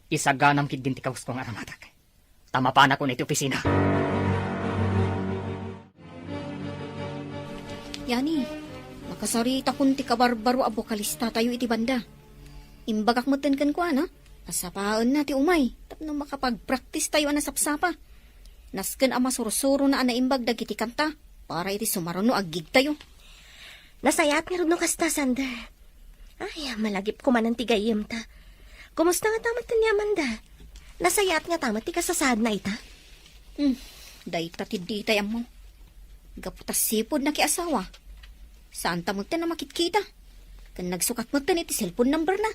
isaganam ketdin ti kawesko nga aramatak. Ta mapanakon iti opisina. Yani, nakasaritakon ti kabarbaro a bokalistatayo iti banda. Imbagak metten kenkuana a sapaenna ti umay tapno makapagpraktistayo a nasapsapa. Nasken a masursurona a naimbag dagiti kanta para iti sumaruno a gigtayo. Nasayaat ngarud no kasta, Sander. Ay, malagipko manen ti gayyemta. Kumusta ngata metten ni Amanda? Nasayaat ngata met ti kasasaadna ita? Hmm, dayta ti ditay ammo. Gapu ta sipud nakiasawa, saanta metten a makitkita. Ken nagsukat metten iti cellphone numberna.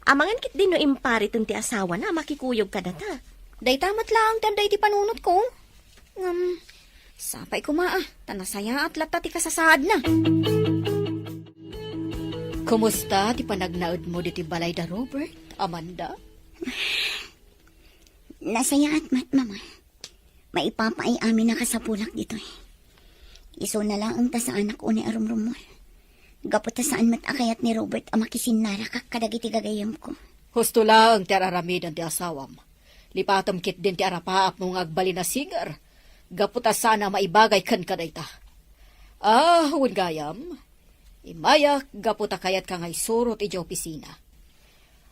Amangan ketdi no impariten ti asawana a makikuyog kadata. Dayta met laeng ti adda iti panunotko. Ngem, sapay koma a, ta nasayaat latta ti kasasaadna. Kumusta ti panagnaedmo ditoy balay da Robert, Amanda? Nasayaat met, Mama. Maipapaay amin a kasapulak ditoy. Isuna laeng ta saanak unay a rumrummuar. Gapu ta saan met a kayat ni Robert a makisinnarakak kadagiti gagayyemko. Husto laeng ti ar-aramiden ti asawam. Lipatem ketdin ti arapaapmo nga agbalin a singer. Gapu ta saan a maibagay kenka dayta. Ah, wen gayam, immayak gapu ta kayatka nga isurot idiay opisina.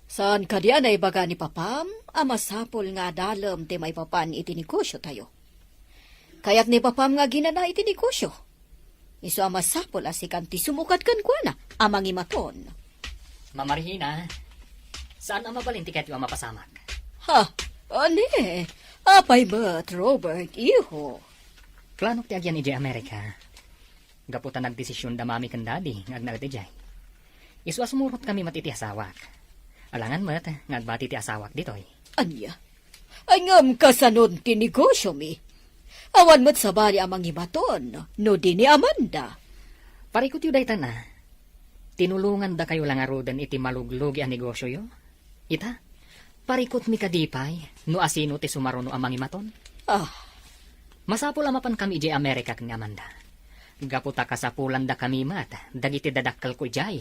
Saan kadi a naibaga ni papam a masapul nga adalem ti maipapan iti negosiotayo? Kayat ni papam nga aginana iti negosio. Isu a masapul a sikan ti sumukad kenkuana a mangimaton. Mama Regina, saan a mabalin ti kayatyo a mapasamak? Ha? Ani? Apay met, Robert, iho? Planok ti agyan idiay Amerika. Gapu ta nagdesision da Mami ken Daddy nga agnaed idiay. Isu a sumurotkami met iti asawak. Alangan met nga agbati ti asawak ditoy. Ania? Ay, ngem kasanon ti negosiomi? Awan met sabali a mangimaton no di ni Amanda. Parikutyo daytana. Tinulongandakayo la ngaruden iti maluglugi a negosioyo. Ita, parikutmi kadi pay no asino ti sumaruno a mangimaton? Ah, Masapul a mapankami idiay Amerika ken ni Amanda. Gapu ta kasapulandakami met dagiti dadakkelko idiay.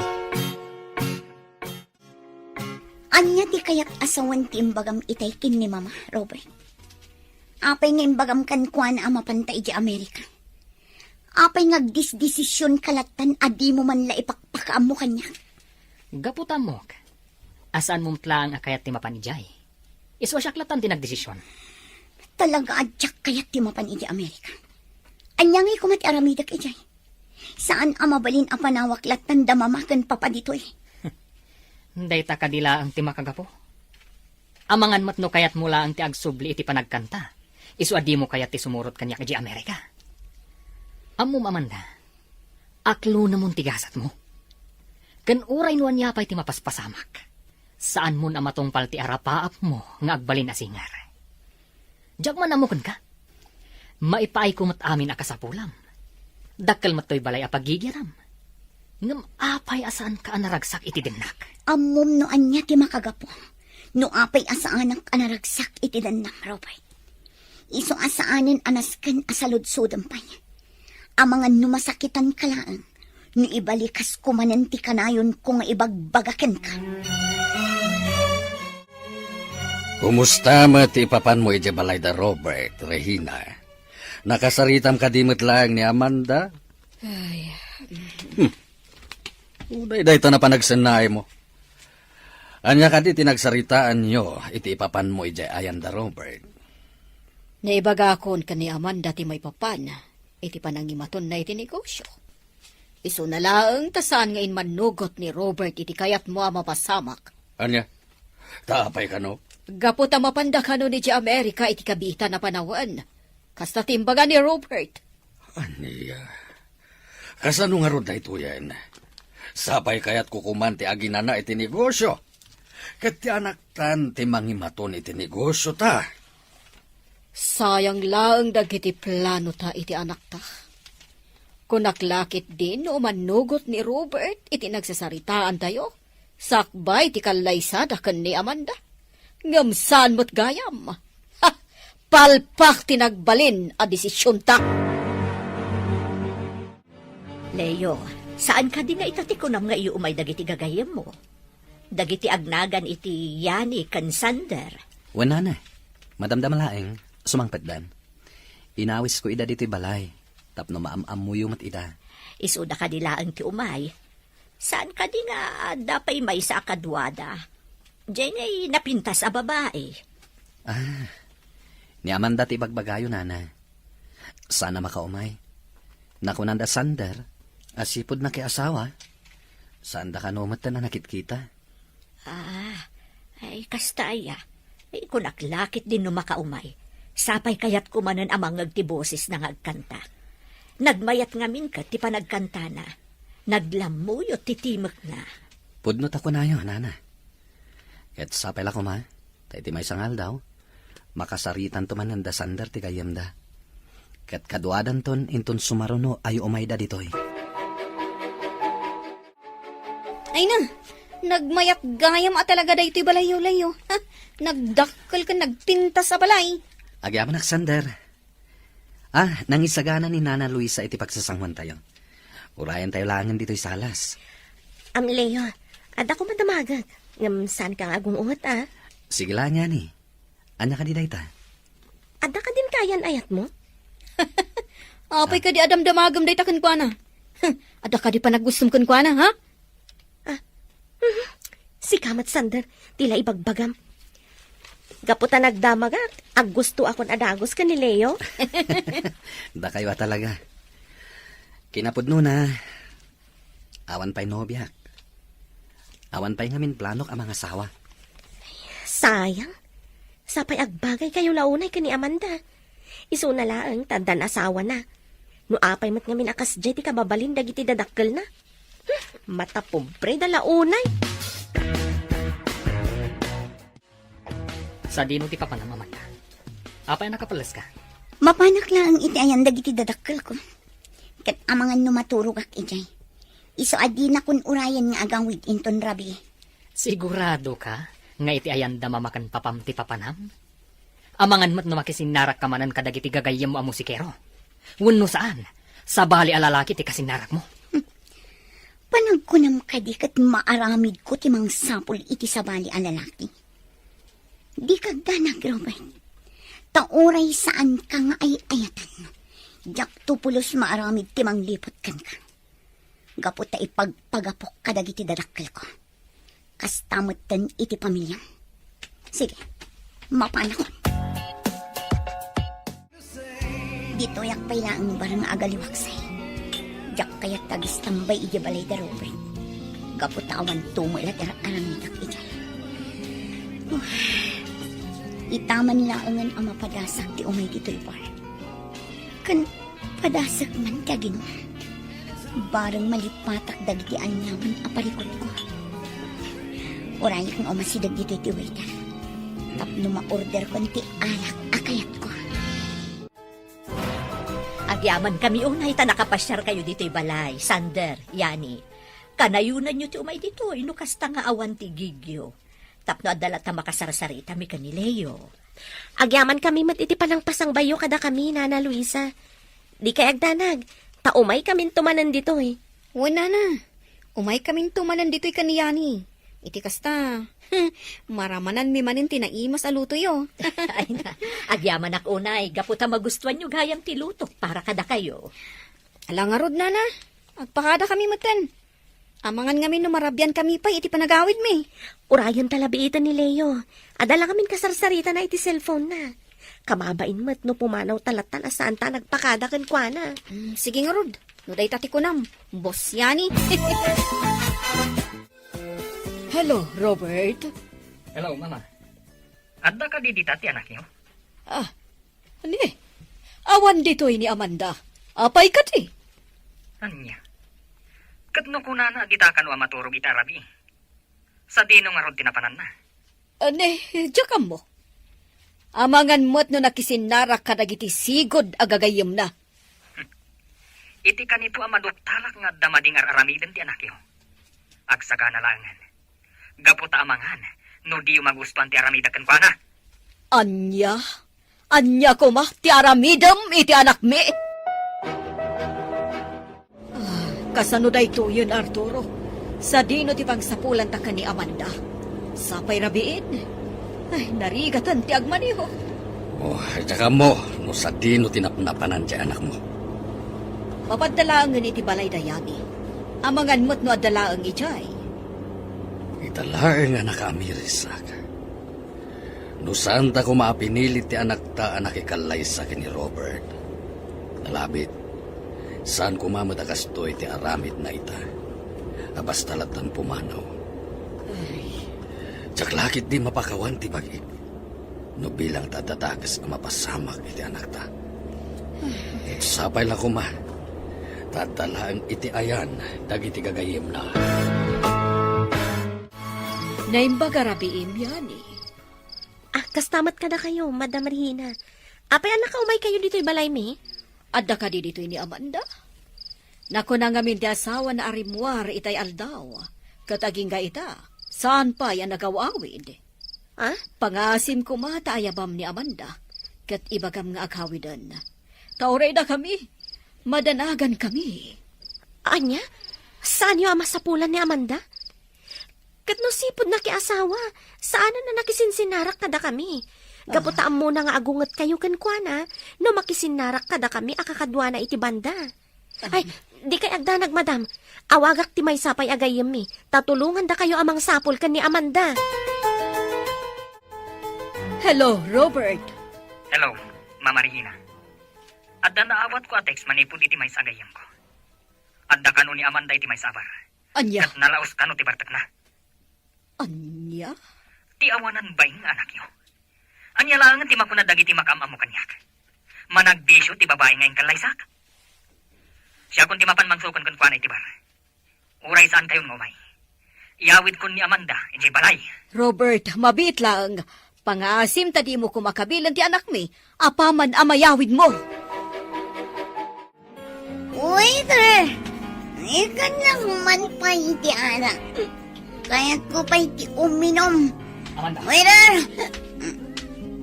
Ania ti kayat a sawen ti imbagam itay ken ni Mama, Robert? Apay nga imbagam kenkuana a mapanta idiay Amerika? Apay nga agdisdesision ka lattan a dimo man la ipakpakaammo kaniak? Gapu ta ammok a saanmo met laeng a kayat ti mapan idiay. Isu a siak lattan ti nagdesision. Talaga a diak kayat ti mapan idiay Amerika. Ania ngay koma ti aramidek idiay? Saan a mabalin a panawak lattan da Mama ken Papa ditoy. Dayta kadi laeng ti makagapu. Amangan met no kayatmo laeng ti agsubli iti panagkanta, isu a dimo kayat ti sumurot kaniak idiay Amerika. Ammom, Amanda, aklunemon ti gasatmo. Ken uray no ania pay ti mapaspasamak, saanmon a matungpal ti arapaapmo nga agbalin a singer. Diak man ammo kenka. Maipaayko met amin a kasapulam. Dakkel met toy balay a pagigiram. Ngem apay a saanka a naragsak iti dennak? Ammom no ania ti makagapu no apay a saanak a naragsak iti dennak, Robert. Isu a saanen a nasken a saludsodem pay. Amangan no masakitanka laeng no ibalikas ko manen ti kanayonko nga ibagbaga kenka. Kumusta met ti ipapanmo idiay balay da Robert, Regina? Nakasaritam kadi met laeng ni Amanda? Ay. Hmm. Uray dayta napan agsennaaymo. Ania kadi ti nagsaritaanyo iti ipapanmo idiay ayan da Robert? Naibagakon ken ni Amanda ti maipapan iti panangimatonna iti negosio. Isuna laeng ta saan nga immannugot ni Robert iti kayatmo a mapasamak. Ania? Ta apay kano? Gapu ta mapanda kano idiay Amerika iti kabiitan a panawen. Kasta ti imbaga ni Robert. Ania? Kasano ngarud daytoyen? Sapay kayatko koman ti aginana iti negosio. Ket ti anaktan ti mangimaton iti negosiota. Sayang laeng dagiti planota iti anakta. Kunak la ketdin no umannugot ni Robert iti nagsasaritaantayo, sakbay ti kallaysada ken ni Amanda. Ngem saan met gayam. Ha! Palpak ti nagbalin a desisionta. Leo, saan kadi nga ita ti kunam nga iyu umay dagiti gagayyemmo? Dagiti agnagan iti Yani ken Sander. Wen, nana, madamdama laeng, sumangpetdan. Inawisko ida ditoy balay, tapno maam-ammoyo met ida. Isuda kadi laeng ti umay. Saan kadi nga adda pay maysa a kaduada? Diay ngay napintas a babai. Ah, ni Amanda ti ibagbagayo, nana. Saan a makaumay. Nakunanda Sander a sipud nakiasawa. Saanda kano metten a nakitkita. Ah, ay, kasta aya. Ay, kunak la ketdin no makaumay. Sapay kayatko manen a mangngeg ti bosesna nga agkanta. Nagmayat ngamin ket ti panagkantana. Naglammuyot ti timekna. Pudno ta kunayo, nana. Ket sapay la koma, ta iti maysa nga aldaw, makasaritanto manen da Sander ti gayyemda. Ket kaduadanton inton sumaruno a iumayda ditoy. Ay na, nagmayat gayam a talaga daytoy balayyo, Leo. Ha? Nagdakkel ken nagpintas a balay. Agyamanak, Sander. Ah, nangisagana ni Nana Luisa iti pagsasanguantayo. Urayantayo laengen ditoy salas. Am, Leo, adda koma damagek. Ngem saanka nga agung-ot, a? Sige la, Nani. Ania kadi dayta? Adda kadin kayan-ayatmo? Apay kadi a damdamagem dayta kenkuana? Huh, adda kadi panagustom kenkuana, ha? Ah, mhm. Sika met, Sander, ti la ibagbagam. Gapu ta nagdamagak, aggustoakon a dagus ken ni Leo. Dakayo a talaga. Kinapudnona, awan pay nobiak. Awan pay ngamin planok a mangasawa. Sayang. Sapay agbagaykayo la unay ken ni Amanda. Isuna laeng ta addan asawana. No apay met ngamin a kasdiay ti kababalin dagiti dadakkelna. Hmm, matapobreda la unay. Sadino ti papanam, Amanda? Apay a nakapelleska? Mapanak laeng iti ayan dagiti dadakkelko. Ket amangan no maturogak idiay. Isu a dinakon urayen nga agawid inton rabii. Siguradoka nga iti ayanda mama ken papam ti papanam? Amangan met no makisinnarakka manen kadagiti gagayyemmo a musikero. Wenno saan, sabali a lalaki ti kasinnarakmo. Panagkunam kadi ket maaramidko ti mangsapul iti sabali a lalaki? Dika agdanag, Robert. Ta uray saanka nga ay-ayatan, diakto pulos maaramid ti mangliput kenka. Gapu ta ipagpagapok kadagiti dadakkelko. Kasta metten iti pamiliam. Sige, mapanakon. Ditoyak pay laeng bareng agaliwaksay. Diak kayat agistambay idiay balay da Robert. Gapu ta awan tumo la ti ar-aramidak idiay. Itaman laengen a mapadasak ti umay ditoy bar. Ken padasek man ti aginum. Bareng malipatak dagiti aniaman a parikutko. Urayak nga umasideg ditoy ti waiter tapno ma-orderkon ti alak a kayatko. Agyamankami unay ta nakapasiarkayo ditoy balay, Sander, Yani. Kanayonanyo ti umay ditoy no kasta nga awan ti gigyo. Tapno adda latta makasarsaritami ken ni Leo. Agyamankami met iti panangpasangbayyo kadakami, Nana Luisa. Dikay agdanag, ta umaykaminto manen ditoy. Wen, Nana. Umaykaminto manen ditoy ken ni Yani. Iti kasta, maramananmi manen ti naimas a lutoyo. Ay na, agyamanak unay, gapu ta magustuanyo gayam ti lutok para kadakayo. Ala ngarud, Nana. Agpakadakami metten. Amangan ngamin no marabiankami pay iti panagawidmi. Urayen ta la biiten ni Leo. Adda la ngamin kasarsaritana iti cellphone-na. Kababain met no pumanawta lattan a saanta a nagpakada kenkuana. Mm, sige ngarud. No dayta ti kunam, Boss Yani. Hello, Robert. Hello, Mama. Adda kadi dita ti anakyo? Ah, ni, awan ditoy ni Amanda. Apay kadi? Ania? Ket no kunana a dita kano a maturog ita a rabii, sadino ngarud ti napananna? Ni, diak ammo. Amangan met no nakisinnarak kadagiti sigud a gagayyemna. Iti kanito a maduktalak nga adda madi nga ar-aramiden ti anakyo. Agsagana laengen. Gapu ta amangan no diyo magustuan ti aramidak kenkuana. Ania? Ania koma ti aramidem iti anakmi? Ah, kasano daytoyen, Arturo? Sadino ti pangsapulanta ken ni Amanda? Sapay rabiin? Ay, narigaten ti agmaneho. Oh, diak ammo no sadino ti napnapanan ti anakmo. Mapadda laengen iti balay da Yani. Amangan met no adda laeng idiay. Ita laeng a nakaamirisak. No saanta koma a pinili ti anakta a nakikallaysa ken ni Robert, nalabit, saan koma met a kastoy ti aramidna ita, a basta lattan pumanaw. Ay. Diak la ketdi mapakawan ti bag-ik no bilang ta adda dakes a mapasamak iti anakta. Sapay la koma, ta adda laeng iti ayan dagiti gagayyemna. Naimbag a rabiim, Yani. Ah, kasta met kadakayo, Madam Regina. Apay a nakaumaykayo ditoy balaymi? Adda kadi ditoy ni Amanda? Nakuna ngamin ti asawana a rimmuar itay aldaw, ket agingga ita, saan pay a nagaw-awid. Ah? Pangaasim koma ta ayabam ni Amanda, ket ibagam nga aghawiden. Ta uray dakami, madanagankami. Ania? Saanyo a masapulan ni Amanda? Ket no sipud nakiasawa, saanen a nakisinsinnarak kadakami. Gapu ta ammona nga agungetkayo kenkuana no makisinnarak kadakami a kakaduana iti banda. Ay, dikay agdanag, madam. Awagak ti maysa pay a gayyemmi, ta tulongandakayo a mangsapul ken ni Amanda. Hello, Robert. Hello, Mama Regina. Adda naawatko a text manipud iti maysa a gayyemko. Adda kano ni Amanda iti maysa a bar. Ania? Ket nalaos kano ti bartekna. Ania? Ti awanan baing nga anakyo. Ania laengen ti makuna dagiti makaam-ammo kaniak? Managbisio ti babai nga inkallaysak. Siakon ti mapan mangsuken kenkuana iti bar. Uray saankayon nga umay, iyawidkon ni Amanda idiay balay. Robert, mabiit laeng. Pangaasim ta dimo koma kabilen ti anakmi apaman a mayawidmo. Waiter! Ikkannak man pay iti arak. Kayatko pay ti uminom. Amanda. Waiter!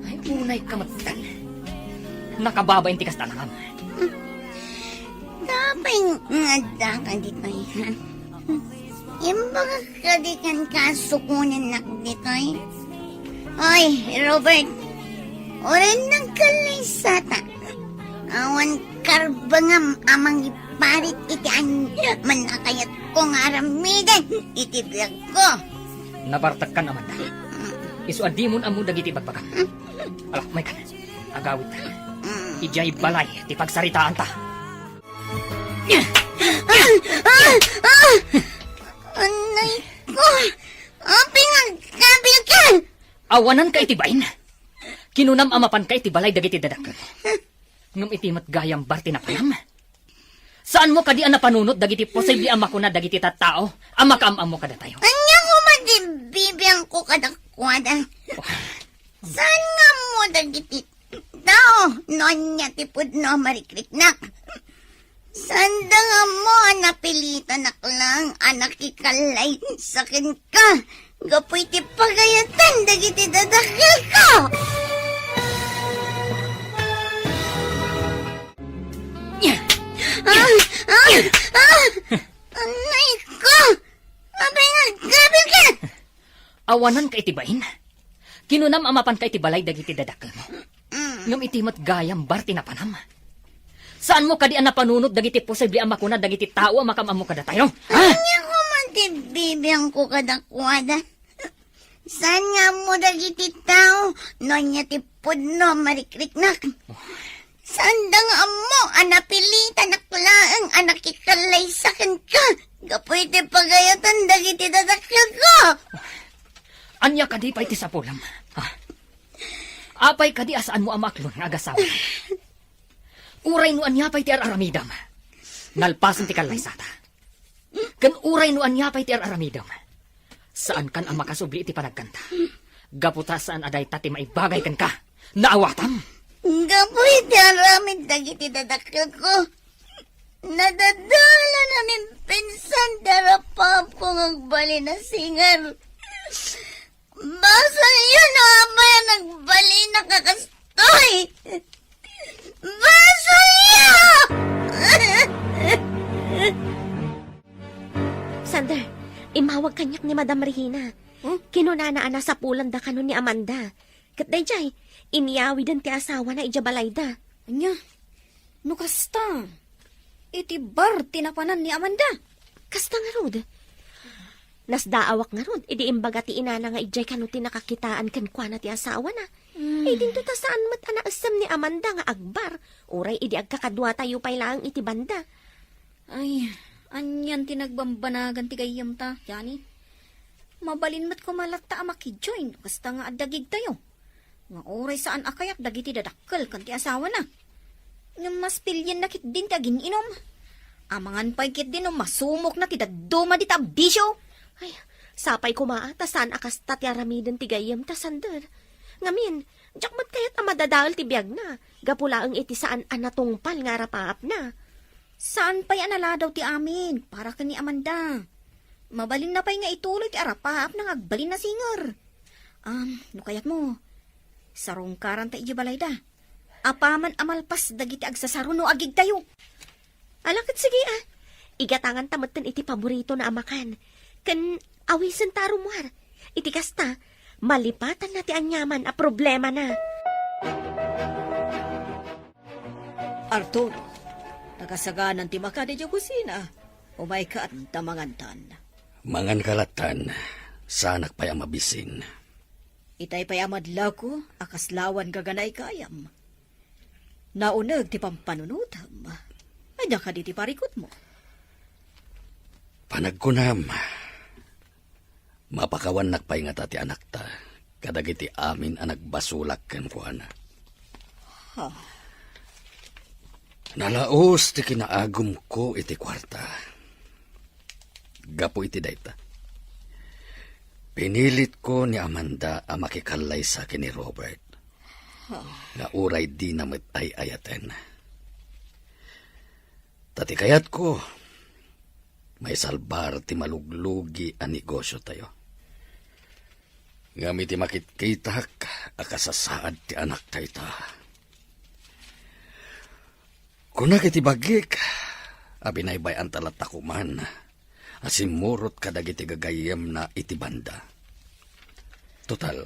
Ay, Unay ka metten. Nakababain ti kasta, nangam. Apay nga addaka ditoy, ha? Imbagak kadi kenka a sukonennak ditoy. Oy, Robert, uray nagkallaysata, awan karbengam a mangiparit iti aniaman a kayatko nga aramiden iti biagko. Nabartekkan, Amanda. Isu a dimon ammo dagiti ibagbagam. Ala, maykan. Agawidta. Idiay balay ti pagsaritaanta. Ah! Ah! Ah! Anay ko! Apay nga agkabilka? Awananka iti bain. Kinunam a mapanka iti balay dagiti dadakkel. Ngem iti met gayam bar ti napanam. Saanmo kadi a napanunot dagiti posible a makuna dagiti tattao a makaam-ammo kadatayo? Ania koma ti bibiangko kadakuada? Saan nga ammo dagiti tao no ania ti pudno a marikriknak? Saanda nga ammo a napilitanak laeng a nakikallaysa kenka gapu iti pagayatan dagiti dadakkelko? Ah! Ah! Ah! Anay ko! Apay nga agkabilka? Awananka iti bain. Kinunam a mapanka iti balay dagiti dadakkelmo. Mm. Ngem iti met gayam bar ti napanam. Saanmo kadi a napanunot dagiti posible a makuna dagiti tao a makaam-ammo kadatayo? Ha? Ania koma ti bibiangko kadakuada? Saan nga ammo dagiti tao no ania ti pudno a marikriknak? Saanda nga ammo a napilitanak laeng a nakikallaysa kenka gapu iti pagayatan dagiti dadakkelko? Ania kadi pay ti sapulam? Ha? Apay kadi a saanmo a maaklon nga agasawa? Uray no ania pay ti ar-aramidam, nalpasen ti kallaysata. Ken uray no ania pay ti ar-aramidam, saankan a makasubli iti panagkanta. Gapu ta saan a dayta ti maibagay kenka. Naawatam? Gapu iti aramid dagiti dadakkelko, nadadalan a mimpinsan ti arapaapko nga agbalin a singer. Basolyo no apay a nagbalin a kastoy! Basolyo! Sander, immawag kaniak ni Madam Regina. Huh? Kinunana a nasapulanda kano ni Amanda. Ket daydiay, inyawiden ti asawana idiay balayda. Ania? No kasta, iti bar ti napanan ni Amanda. Kasta ngarud. Nasdaawak ngarud idi imbaga ti inana nga idiay kano ti nakakitaan kenkuana ti asawana. Hmm. Ay, dinto ta saan met a naessem ni Amanda nga agbar, uray idi agkakaduatayo pay laeng iti banda. Ay, anian ti nagbambanagan ti gayyemta, Jani? Mabalin met koma latta a makijoin no kasta nga adda gigtayo. Nga uray saan a kayat dagiti dadakkel ken ti asawana. Ngem mas pilienna ketdin ti agin-inom. Amangan pay ketdin no masumokna ti dadduma dita a bisio. Ay, sapay koma ta saan a kasta ti aramiden ti gayyemta, Sander. Ngamin, diak met kayat a madadael ti biagna, gapu laeng iti saan a natungpal nga arapaapna. Saan pay a naladaw ti amin para ken ni Amanda. Mabalinna pay nga ituloy ti arapaapna nga agbalin a singer. Am, no kayatmo, sarungkaranta idiay balayda. Apaman a malpas dagiti agsasaro no agigtayo. Ala ket sige a. Igatanganta metten iti paboritona a makan. Ken awisenta a rummuar. Iti kasta, malipatanna ti aniaman a problemana. Arturo, nakasaganan ti makan idiay kusina. Umayka, ta mangantan. Manganka lattan, saanak pay a mabisin. Itay pay a madlawko a kasla awan gaganay gayam. Nauneg ti pampanunotam. Ania kadi ti parikutmo? Panagkunam, mapakawannak pay ngata ti anakta kadagiti amin a nagbasolak kenkuana. Ha? Nalaos ti kinaagumko iti kuarta. Gapu iti dayta, pinilitko ni Amanda a makikallaysa ken ni Robert. Ha? Nga uray dina met ay-ayaten. Ta ti kayatko, maisalbar ti maluglugi a negosyotayo. Ngem iti makitkitak a kasasaad ti anakta ita. Kunak iti bagik a binaybay-anta latta koman a simmurot kadagiti gagayyemna iti banda. Total,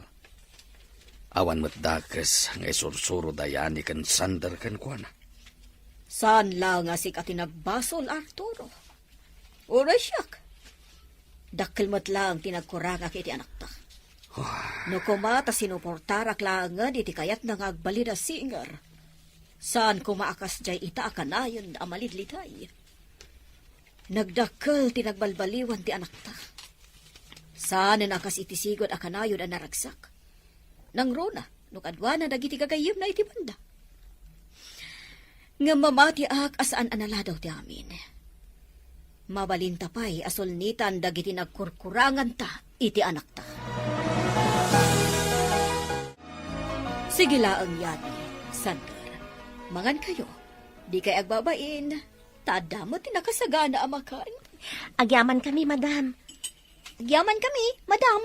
awan met dakes nga isursuro da Yani ken Sander kenkuana. Saan la nga sika ti nagbasol, Arturo. Uray siak. Dakkel met laeng ti nagkurangak iti anakta. No koma ta sinuportarak laengen iti kayatna nga agbalin a singer, saan koma a kasdiay ita a kanayon a malidliday. Nagdakkel ti nagbalbaliwan ti anakta. Saanen a kas iti sigud a kanayon a naragsak. Nangruna no kaduana dagiti gagayyemna iti banda. Ngem mamatiak a saan a naladaw ti amin. Mabalinta pay a sulnitan dagiti nagkurkuranganta iti anakta. Sige laeng, Yani, Sander. Mangankayo. Dikay agbabain, ta adda met ti nakasagana a makan. Agyamankami, madam. Agyamankami, madam.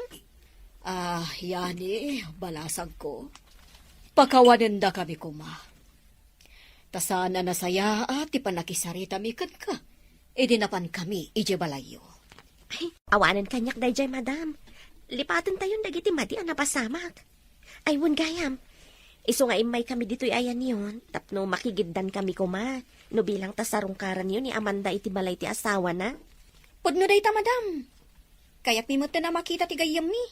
Ah, Yani, balasangko. Pakawanendakami koma. Ta saan a nasayaat ti pannakisaritami kenka idi napankami idiay balayyo. Ay, awanen kaniak daydiay, madam. Lipatentayon dagiti madi a napasamak. Ay, wen gayam. Isu nga immaykami ditoy ayanyon tapno makigiddankami koma no bilang ta sarungkaranyo ni Amanda iti balay ti asawana. Pudno dayta, madam. Kayatmi metten a makita ti gayyemmi.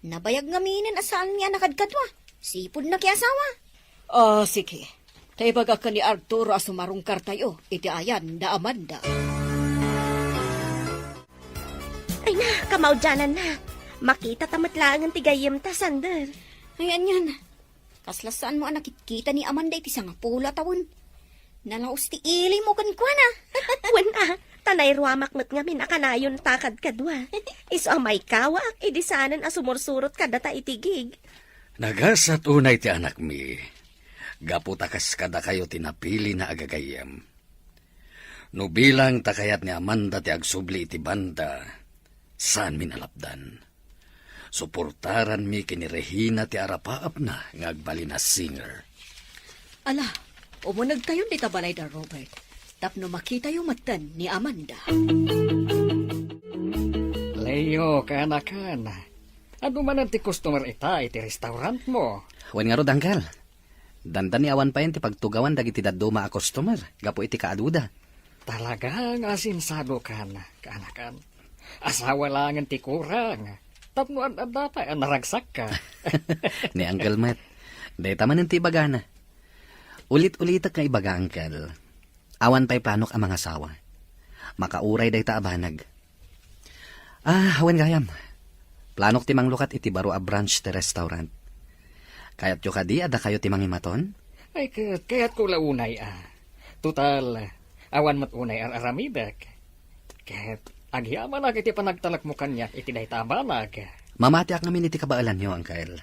Nabayag ngaminen a saanmi a nakadkadua. Sipud nakiasawa. Ah, sige. Ta ibagak ken ni Arturo a sumarungkartayo iti ayan da Amanda. Ay na, kamaudiananna. Makitata met laengen ti gayyemta, Sander. Ay, anian. Kasla saanmo a nakitkita ni Amanda iti sangapulo a tawen. Nalaos ti ilimo kenkuana. Wen a, ta nairuamak met ngamin a kanayonta kadkadua. Isu a maikawak idi saanen a sumursurot kadata iti gig. Nagasat unay ti anakmi. Gapu ta kas kadakayo ti napilina a gagayyem. No bilang ta kayat ni Amanda ti agsubli iti banda, saanmi nalapdan. Suportaranmi ken ni Regina ti arapaapna nga agbalin a singer. Ala, umunegtayon dita balay da Robert, tapno makitayo metten ni Amanda. Leo, kaanakan, adu manen ti customer ita iti restaurantmo? Wen ngarud, Uncle. Dandani awan payen ti pagtugawan dagiti dadduma a customer gapu iti kaaduda. Talaga nga asinsadokan, kaanakan. Asawa laengen ti kurang. Tapno ad-adda pay a naragsakka. Ni Uncle met, dayta manen ti ibagana. Ulit-ulitek nga ibaga, Uncle. Awan pay planok a mangasawa. Makauray dayta a banag. Ah, wen gayam. Planok ti manglukat iti baro a branch ti restaurant. Kayatyo kadi a dakayo ti mangimaton? Ay, ket kayatko la unay a. Total, awan met unay ar-aramidek. Ket agyamanak iti panagtalekmo kaniak iti dayta a banag. Mamatiak ngamin iti kabaelanyo, Uncle.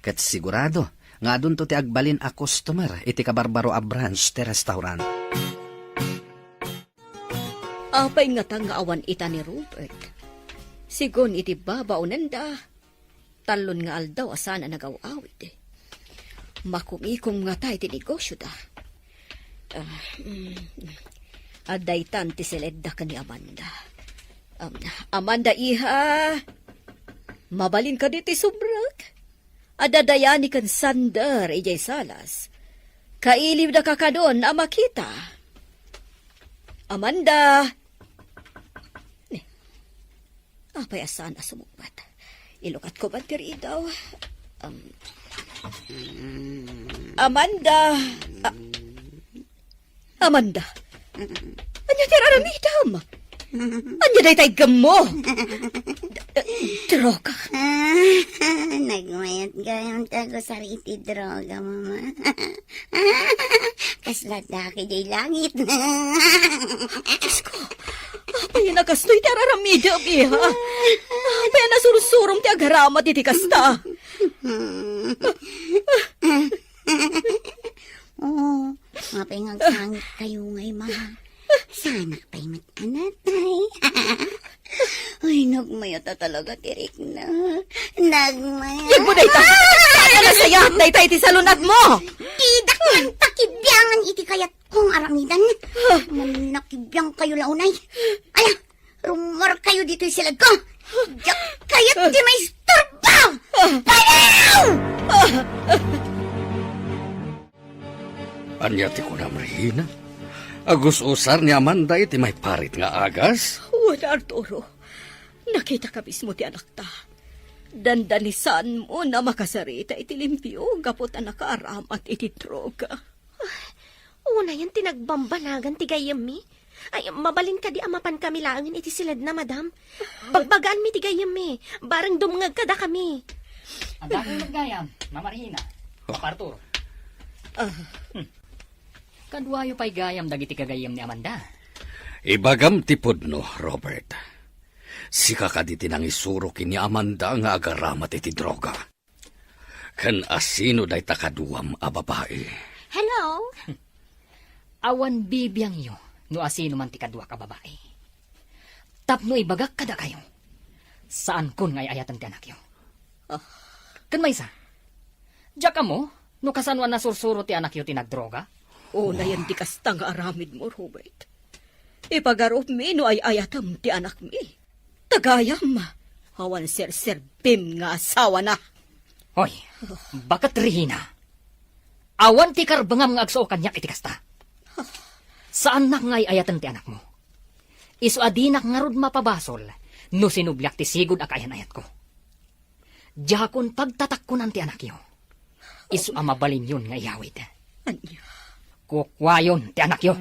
Ket sigurado nga adunto ti agbalin a customer iti kabarbaro a branch ti restaurant. Apay ngata nga awan ita ni Robert? Sigun iti babaonenda, tallon nga aldaw a saan a nagaw-awid. Makumikom ngata iti negosioda. Ah, mm, adda itan ti siledda ken ni Amanda. Um, Amanda, iha, mabalin kadi ti subrek? Adda da Yani ken Sander idiay salas. Kailiwda kakanon a makita. Amanda! Ni, apay a saan a sumungbat? Ilukatko man ti ridaw. Um, Amanda! A-, Amanda, ania ti ar-aramidem? Ania dayta iggemmo? D-, d-, droga. Ah, nagmayat gayam ti agusar iti droga, Mama. Kasla daki diay langit. Diyos ko, apay a kastoy ti ar-aramidem, iha? Apay a nasursurom ti agaramid iti kasta? Oo, apay nga agsangit kayo ngay, ma. Sanak pay met a natay. Ay, nagmayat a talaga ti rikna. Nagmayat. Yegmo dayta. Saan a Sayaat dayta iti salun-atmo! Didak man pakibiangan iti kayatko nga aramiden. Mannakibiangkayo la unay. Ala, rummuarkayo ditoy siledko. Diak kayat ti maisturbo! Baliw! Ania ti kunam, Regina? Agus-usar ni Amanda iti maiparit nga agas? Wen, Arturo. Nakitaka mismo ti anakta. Dandanisanmo a makasarita iti limpio gapu ta nakaaramat iti droga. Unayen ti nagbambanagan ti gayyemmi. Ay, mabalin kadi a mapankami laengen iti siledna, madam? Bagbagaanmi ti gayyemmi. Bareng dumngeg kadakami. Adda kang gayam, Mama Regina. Oh. Papa Arturo. Ah. Hmm. Kaduayo pay gayam dagiti gagayyem ni Amanda. Ibagam ti pudno, Robert. Sika kadi ti nangisuro ken ni Amanda nga agaramat iti droga. Ken asino dayta kaduam a babai? Hello? Awan bibiangyo no asino man ti kaduak a babai. Tapno ibagak kadakayo, saankon nga ay-ayaten ti anakyo. Ah. Ken maysa, diak ammo no kasano a nasursuro ti anakyo ti nagdroga? Unayen ti kasta nga aramidmo, Robert. Ipagarupmi no ay-ayatem ti anakmi. Ta gayam, awan serserbim nga asawana. Hoy, baket, Regina. Awan ti karbengam nga agsuo kaniak iti kasta. Saannak nga ay-ayaten ti anakmo. Isu a dinak ngarud mapabasol no sinubliak ti sigud a kaayan-ayatko. Diakon pagtatakkonan ti anakyo. Isu a mabalinyon nga iyawid. Ania? Kukuayon ti anakyo.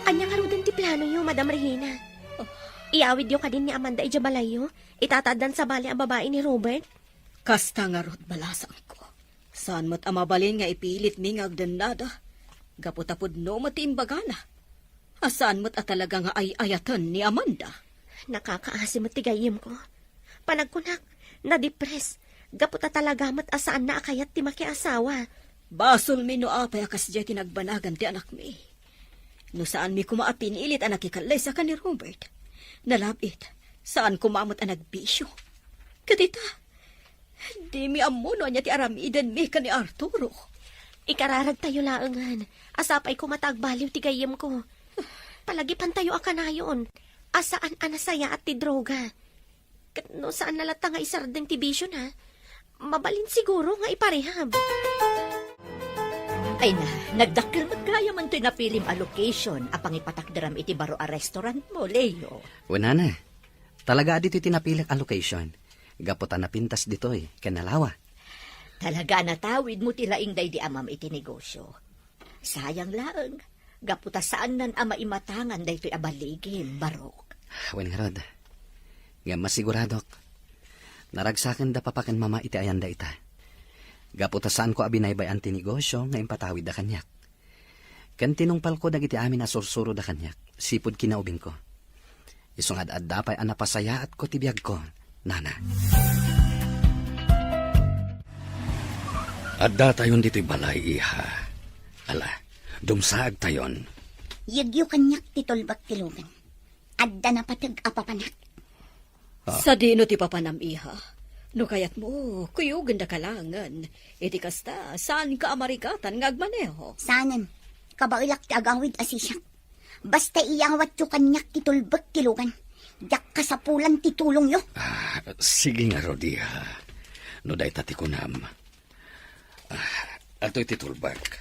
Ania ngaruden ti planoyo, Madam Regina? Iyawidyo kadin ni Amanda idiay balayyo? Ita ta addan sabali a babai ni Robert? Kasta ngarud, balasangko. Saan met a mabalin nga ipilitmi nga agdennada. Gapu ta pudno met ti imbagana. A saan met a talaga nga ay-ayaten ni Amanda. Nakakaasi met ti gayyemko. Panagkunak, nadipres. Gapu ta talaga met a saanna a kayat ti makiasawa. Basolmi no apay a kasdiay ti nagbanagan ti anakmi. No saanmi koma a pinilit a nakikallaysa ken ni Robert, nalab-it, saan koma met a nagbisio. Ket ita, dimi ammo no ania ti aramidenmi ken ni Arturo. Ikararagtayo laengen a sapay koma ta agbaliw ti gayyemko. Palagipantayo a kanayon a saan a nasayaat ti droga. Ket no saanna latta nga isardeng ti bisiona, mabalin siguro nga iparehab. Ay na, nagdakkel met gayam toy napilim a location a pangipatakderam iti baro a restaurantmo, Leo. Wen, Nana, talaga a ditoy ti napilek a location. Gapu ta napintas ditoy, ken nalawa. Talaga a natawidmo ti laing daydi amam iti negosio. Sayang laeng, gapu ta saannan a maimatangan daytoy a baligim, Barok. Wen ngarud, ngem masiguradok, naragsakenda papa ken mama iti ayanda ita. Gapu ta saanko a binaybay-an ti negosio nga impatawidda kaniak. Ken tinungpalko dagiti amin a sursuroda kaniak, sipud kinaubingko. Isu nga ad-adda pay a napasayaatko ti biagko, Nana. Addatayon ditoy balay, iha. Ala, dumsaagtayon. Yegyo kaniak ti tulbek ti lugan. Adda napateg a papanak. Ah. Sadino ti papanam, iha? No kayatmo, kuyogenda ka laengen. Iti kasta, saanka a marikatan nga agmaneho. Saanen, kabaelak ti agawid a sisiak. Basta iyawatyo kaniak ti tulbek ti lugan. Diak kasapulan ti tulongyo. Ah, sige ngarud, iha. No dayta ti kunam. Ah, atoy ti tulbek.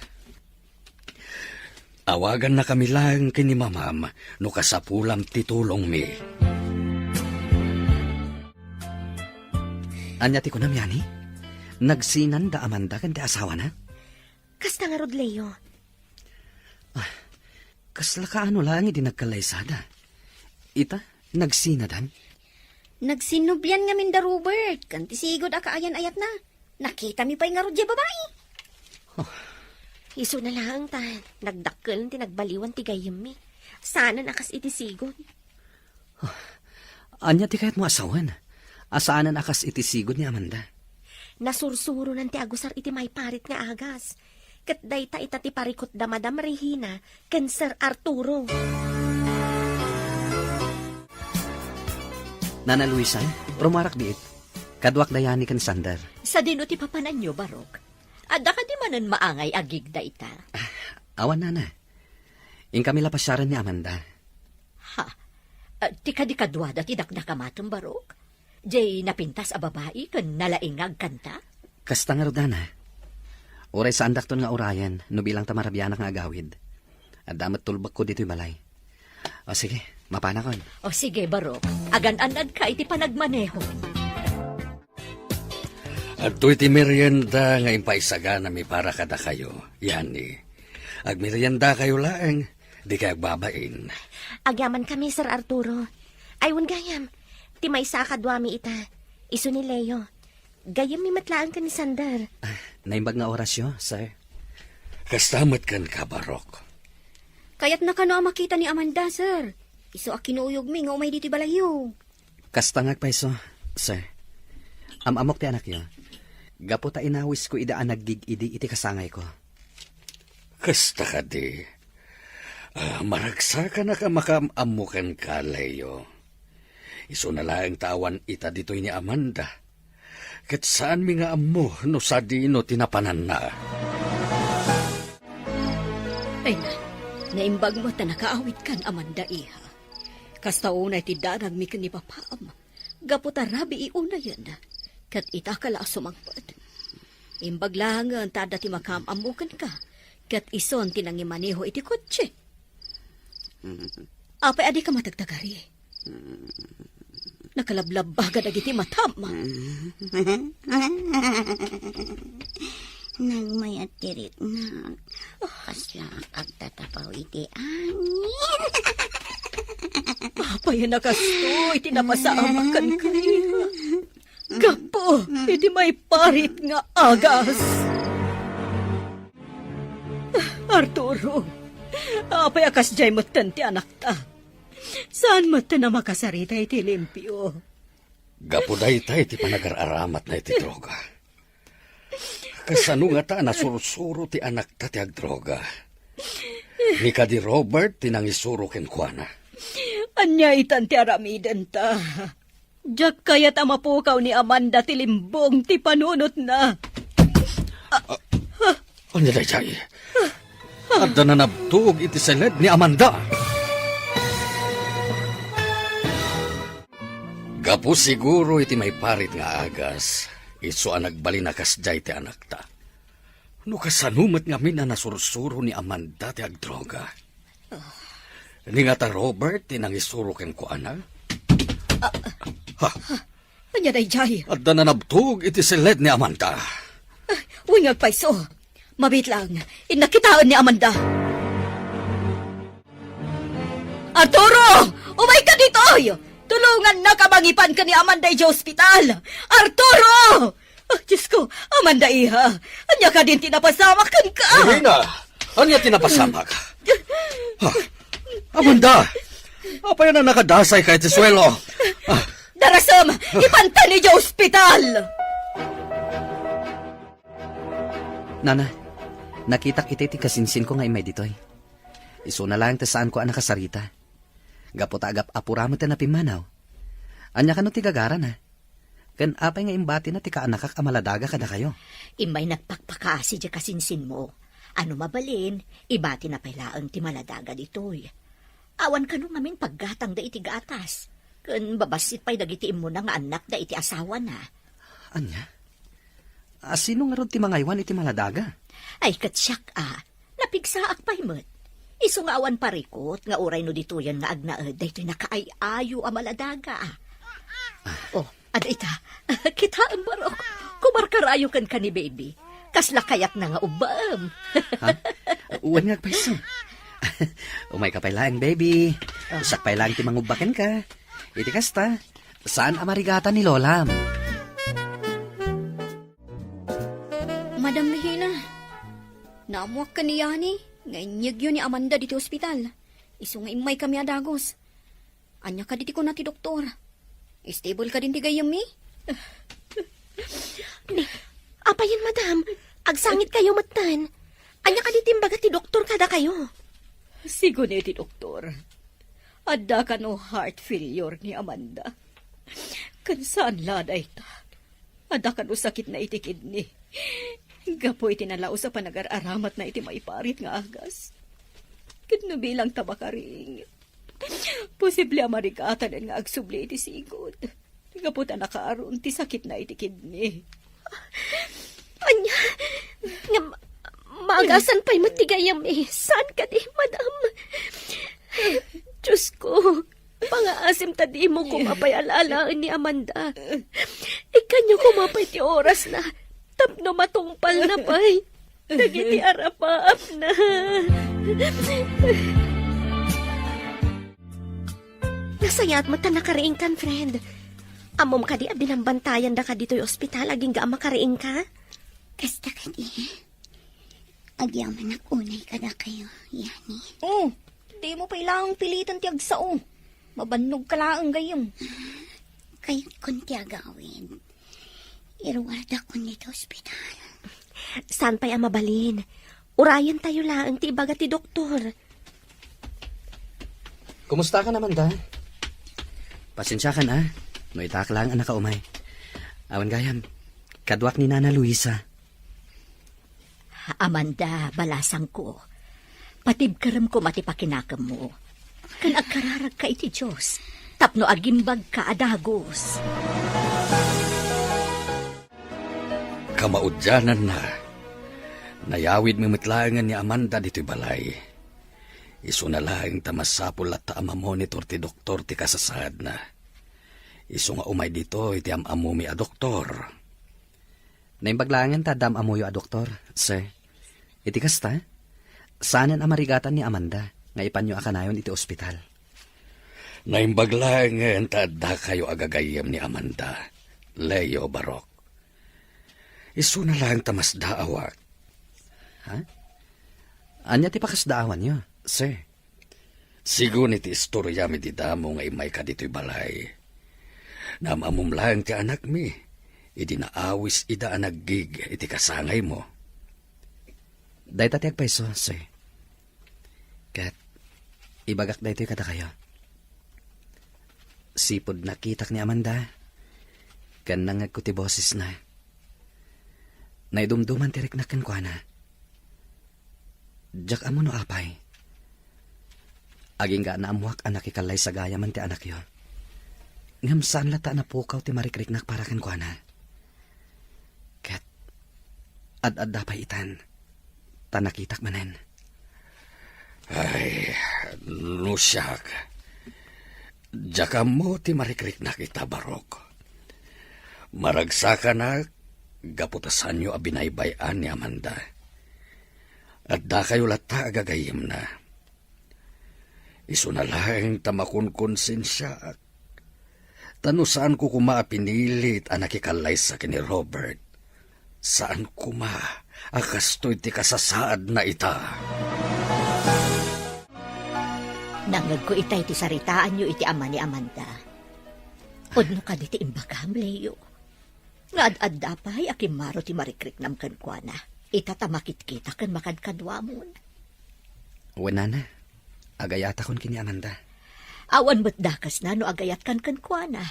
Awagannakami laeng ken ni mamam no kasapulam ti tulongmi. Ania ti kunam, Yani? Nagsinanda a Amanda ken ti asawana? Kasta ngarud, Leo. Ah, kasla kaano laeng idi nagkallaysada? Ita, nagsinadan? Nagsinnublian ngamin da Robert, ken ti sigud a kaayan-ayatna. Nakitami pay ngarud diay babai. Oh. Isuna laeng ta nagdakkel ti nagbaliwan ti gayyemmi. Saanen a kas iti sigud. Oh. Ania ti kayatmo a sawen? A saanen a kas iti sigud ni Amanda. Nasursuronan ti agusar iti maiparit nga agas. Ket dayta ita ti parikutda Madam Regina ken Sir Arturo. Nana Luisa, rummuarak biit. Kaduak da yani ken Sander. Sadino ti papananyo, Barok? Adda kadi manen maangay a gig dayta? Awan, nana. Inkami la pasiaren ni Amanda. Ha? Ah, ti kadi kaduada ti dakdakamatem, Barok? Jay napintas a babai ken nalaing nga agkanta? Kasta ngarud, nana. Uray saandakton nga urayen no bilang ta marabianak nga agawid. Adda met tulbekko ditoy balay. O sige, mapanakon. O sige, Barok. Agan-annadka iti panagmaneho. Adtoy ti merienda nga impaisaganami para kadakayo, Yani. Agmeriendakayo laeng, dikay agbabain. Agyamankami, Sir Arturo. Ay, wen gayam. Ti maysa a kaduami ita. Isu ni Leo. Gayyemmi met laeng ken ni Sander. Ah, naimbag nga orasyo, sir. Kasta met kenka, Barok. Kayatna kano a makita ni Amanda, sir. Isu a kinuyogmi nga umay ditoy balayyo. Kasta nga agpayso, sir. Am-ammok ti anakyo. Gapu ta inawisko ida a naggig-idi iti kasangayko. Kasta kadi. Ah, maragsakanak a makaam-ammo kenka, Leo. Isuna laeng ta awan ita ditoy ni Amanda. Ket saanmi nga ammo no sadino ti napananna. Ay na, naimbag met ta nakaawidkan, Amanda, iha. Kasta unay ti danagmi ken ni papaam, gapu ta rabii unayen, ket ita ka la a sumangpet. Imbag laengen ta adda ti makaam-ammo kenka, ket isun ti nangimaneho iti kotse. Apay a dika matagtagari? Nakalablabbaga dagiti matam. Nagmayat ti riknak. Kasla agtatapaw iti angin. Apay a nakastoy ti napasamak kenka, iha? Gapu iti maiparit nga agas. Arturo, apay a kasdiay metten ti anakta? Saan metten a makasarita iti limpio? Gapu dayta iti panagar-aramatna iti droga. Kasano ngata a nasursuro ti anakta ti agdroga? Ni kadi Robert ti nangisuro kenkuana. Ania itan ti aramidenta? Diak kayat a mapukaw ni Amanda ti limbong ti panunotna. Ania daydiay? Adda nanabtog iti seled ni Amanda. Gapu siguro iti maiparit nga agas, isu a nagbalin a kasdiay ti anakta. No kasano met ngamin a nasursuro ni Amanda ti agdroga? Ni ngata Robert ti nangisuro kenkuana? Ha? Ania daydiay? Adda nanabtog iti seled ni Amanda. Wen nga agpayso. Mabiit lang, innak kitaen ni Amanda. Arturo! Umayka ditoy! Tulongannaka a mangipan ken ni Amanda idiay ospital! Arturo! Ah, Diosko, Amanda, iha. Ania kadin ti napasamak kenka? Irina, ania ti napasamak? Ha? Amanda, apay a nakadasayka iti suelo? Ah. Darasem, ipanta idiay ospital! Nana, nakitak iti ti kasinsinko nga immay ditoy. Isuna laeng ti saanko a nakasarita. Gapu ta agap-apura met ti napimmanaw. Ania kano ti gagarana? Ken apay nga imbatina ti kaanakak a maladaga kadakayo? Immay nagpakpakaasi ti kasinsinmo. Ano mabalin, ibatina pay laeng ti maladaga ditoy. Awan kano ngamin paggatangda iti gatas. Ken babassit pay dagiti immuna nga annakda iti asawana. Ania? A, sino ngarud ti mangaywan iti maladaga? Ay, ket siak a, napigsaak pay met. Isu nga awan parikut nga uray no ditoyen nga agnaed daytoy nakaay-ayo a maladaga. Oh, ada ita. Kitaem, Barok. Kumarkarayo kenka ni baby. Kasla kayatna nga ubbaem. Ha? Wen nga agpayso. Umayka pay laeng, baby. Siak pay laeng ti mangubba kenka. Iti kasta, saan a marigatan ni lolam. Madam Regina, naammoak ken ni Yani nga inyegyo ni Amanda ditoy ospital. Isu nga immaykami a dagus. Ania kadi ti kuna ti doktor? Stable kadin ti gayyemmi? Ni, apayen, madam? Agsangitkayo metten. Ania kadi ti imbaga ti doktor kadakayo? Sigun iti doktor, adda kano heart failure ni Amanda. Ken saan la dayta. adda kano sakitna iti kidney. Gapu iti nalaus a panagar-aramatna iti maiparit nga agas. Ket no bilang ta makaring, posible a marigatanen nga agsubli iti sigud. Gapu ta nakaarun ti sakitna iti kidney. Ania? Nga ma-, maagasan pay met ti gayyem, eh. Saan kadi, madam? Diyos ko, pangaasim ta dimo koma pay alaalaen ni Amanda. Ikkanyo koma pay ti orasna tapno matungpalna pay dagiti arapaapna. Nasayaat met ta nakariingkan, friend. Ammom kadi a binambantayan daka ditoy ospital agingga a makariingka? Kasta kadi. Agyamanak unay kadakayo, Yani. Oh, dimo pay laeng piliten ti agsao. Mabannogka laeng gayyem. Kayatkon ti agawid. Iruardakon ditoy ospital. Saan pay a mabalin? Urayentayo laeng ti ibaga ti doktor. Kumusta ka naman, da? Pasensiakan, a. No itaak laeng a nakaumay. Awan gayam, kaduak ni Nana Luisa. Amanda, balasangko, patibkerem koma ti pakinakemmo, ken agkararagka iti Dios tapno agimbagka a dagus. Kamaudiananna, nayawid met laengen ni Amanda ditoy balay. Isuna laeng ta masapul latta a mamonitor ti doktor ti kasasaadna. Isu nga umay ditoy ti am-ammomi a doktor. Naimbag laengen ta adda am-ammoyo a doktor, sir. Iti kasta, saanen a marigatan ni Amanda nga ipanyo a kanayon iti ospital. Naimbag laengen ta addakayo a gagayyem ni Amanda, Leo, Barok. Isuna laeng ta masdaawak. Ha? Ania ti pakasdaawanyo, sir? Sigun iti istoriam idi damo nga immayka ditoy balay, naam-ammom laeng ti anakmi idi naawis ida a naggig iti kasangaymo. Dayta ti agpayso, sir. Ket ibagak daytoy kadakayo. Sipud nakitak ni Amanda, ken nangngegko ti bosesna. Naidumduman ti riknak kenkuana. Diak ammo no apay. Agingga a naammoak a nakikallaysa gayamen ti anakyo. Ngem saan latta a napukaw ti marikriknak para kenkuana. Ket ad-adda pay itan, ta nakitak manen. Ay, no siak, diak ammo ti marikriknak ita, Barok. Maragsakanak gapu ta saanyo a binaybay-an ni Amanda. Addakayo latta a gagayyemna. Isuna laeng ta makonkonsensiaak. Ta no saanko koma a pinilit a nakikallaysa ken ni Robert, saan koma a kastoy ti kasasaadna ita. Nangngegko itay ti saritaanyo iti ama ni Amanda. Pudno kadi ti imbagam, Leo? Nga ad-adda pay a kimmaro ti marikriknam kenkuana. Ita ta makitkita ken makadkaduamon. Wen, nana, agayatakon ken ni Amanda. Awan met dakesna no agayatkan kenkuana.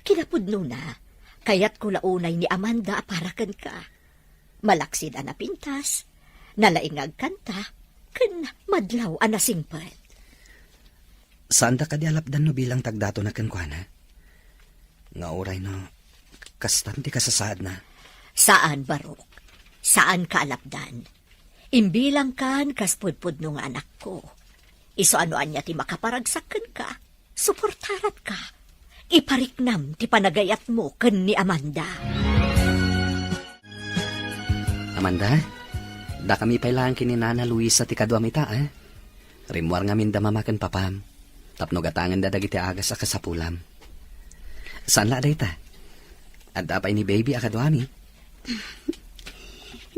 Kinapudnona, kayatko la unay ni Amanda a para kenka. Malaksid a napintas, nalaing nga agkanta, ken madlaw a nasingpet. Saanda kadi a lapdan no bilang ta agdatona kenkuana? Nga uray no, kastan ti kasasaadna? Saan, Barok. Saanka a lapdan. Imbilangkan kas pudpudno nga anakko. Isu a no ania ti makaparagsak kenka, suportaratka. Ipariknam ti panagayatmo ken ni Amanda. Amanda, dakami pay laeng ken ni Nana Luisa ti kaduam ita, a? Rimmuar ngamin da mama ken papam, tapno gatangenda dagiti agas a kasapulam. Saan la a dayta? Adda pay ni Baby a kaduami?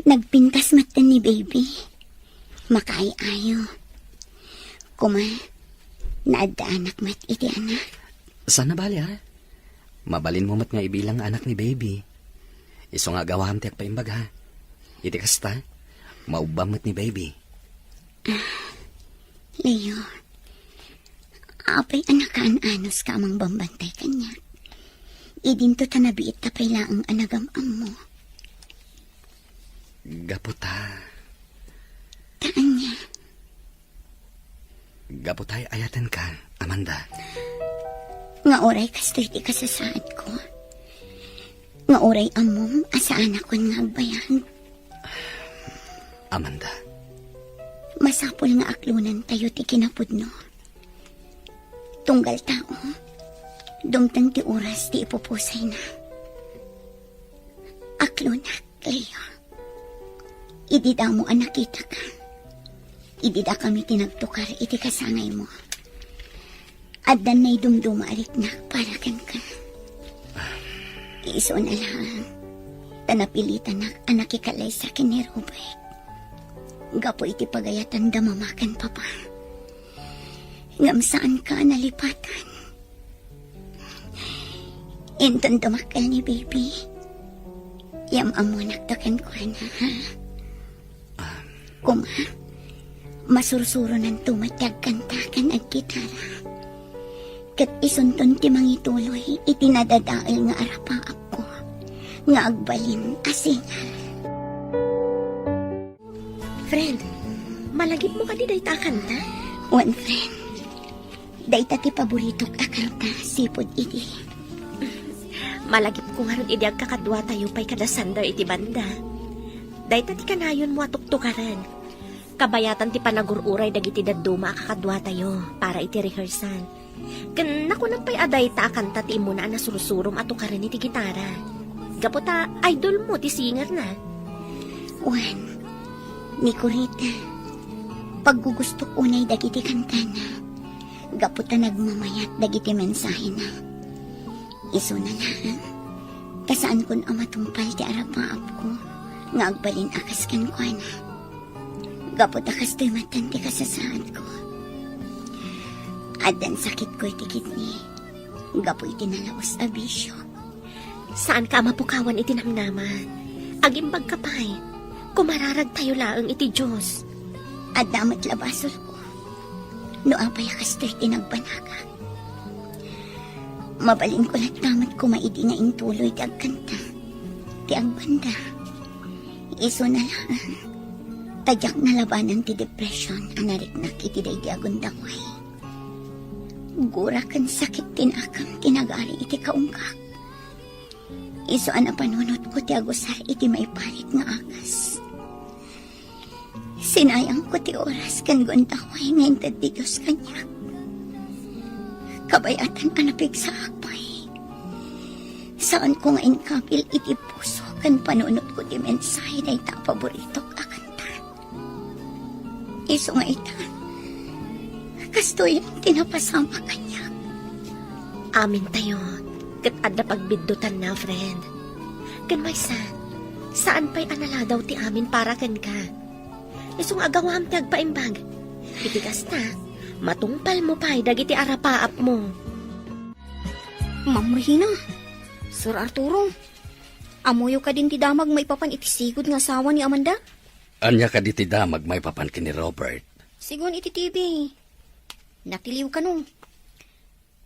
Nagpintas metten ni Baby. Makaay-ayo. Kuma, naaddaanak met iti anak. Saan a bali, a? Mabalinmo met nga ibilang nga anak ni Baby. Isu nga agawam ti agpaimbag, a? Iti kasta, maubbam met ni Baby. Leo, apay a nakaan-anuska a mangbambantay kaniak? Idinto ta nabiit ta pay laeng a nagam-ammo. Gapu ta. Ta ania? Gapu ta ay-ayatenka, Amanda. Nga uray kastoy ti kasasaadko. Nga uray ammom a saanakon nga agbayag. Amanda. Masapul nga aklonentayo ti kinapudno. Tunggal tao, dumteng ti oras ti ipupusayna. Aklonak, Leo. Idi damo a nakitaka, idi dakami ti nagtukar iti kasangaymo, addan naidumduma a riknak para kenka. Isuna laeng ta napilitanak a nakikalaysa ken ni Robert gapu iti pagayatanda Mama ken Papa. Ngem saanka a nalipatan. Inton dumakkel ni Baby, yam-ammonakto kenkuana, ha? Kuma, masursuronanto met ti agkanta ken aggitara. Ket isunton ti mangituloy iti nadadael nga arapaapko nga agbalin a singer. Friend, malagipmo kadi dayta a kanta? Wen, friend. Dayta ti paboritok a kanta, sipud idi. Malagipko ngarud idi agkakaduatayo pay kada Sander iti banda. Dayta ti kanayonmo a tuktukaren. Kabayatan ti panagur-uray dagiti dadduma a kakaduatayo para iti rehearsal. Ken nakunam pay a dayta a kanta ti immuna a nasursurom a tukaren iti gitara. Gapu ta idolmo ti singerna. Wen, ni Corita, paggugustok unay dagiti kantana. Gapu ta nagmamayat dagiti mensahena. Isuna laeng, ta saankon a matungpal ti arapaapko nga agbalin a kas kenkuana. Gapu ta kastoy met ti kasasaadko. Addan sakitko iti kidney gapu iti nalaus a bisio. Saanka a mapukawan iti namnama. Agimbagka pay. Kumararagtayo laeng iti Dios. Adda met la basolko. No apay a kastoy ti nagbanagak. Mabalinko latta met koma idi nga intuloy ti agkanta, ti agbanda. Isuna laeng, ta diak nalabanan ti depression a nariknak iti daydi a gundaway. Gura ken sakit ti nakem ti nagari iti kaungkak. Isu a napanunotko ti agusar iti maiparit nga agas. Sinayangko ti oras ken gundaway nga inted ti Dios kaniak. Kabayatan a napigsaak pay. Saanko nga inkabil iti puso ken panunotko ti mensahe dayta a paboritok a kanta. Isu nga ita, kastoy ti napasamak kaniak. Amintayo, ket adda pagbiddutanna, friend. Ken maysa, saan pay a naladaw ti amin para kenka. Isu nga agawam ti agpaimbag. Iti kasta, matungpalmo pay dagiti arapaapmo. Ma'am Regina, Sir Arturo, ammoyo kadin ti damag maipapan iti sigud nga asawa ni Amanda? Ania kadi ti damag maipapan ken ni Robert? Sigun iti T V. Natiliw kano.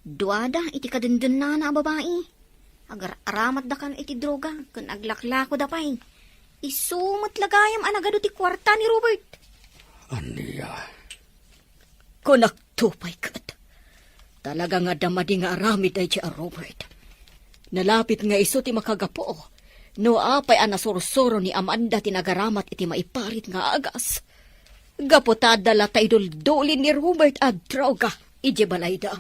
Duada iti kadendennana a babai. Agar-aramatda kano iti droga ken aglaklakoda pay. Isu met la gayam a nagadu ti kuarta ni Robert. Ania? Kunakto pay ket, talaga nga adda madi nga aramid daydiay a Robert. Nalapit nga isu ti makagapu no apay a nasursuro ni Amanda ti nagaramat iti maiparit nga agas. Gapu ta adda la ta idulduli ni Robert a droga idiay balayda.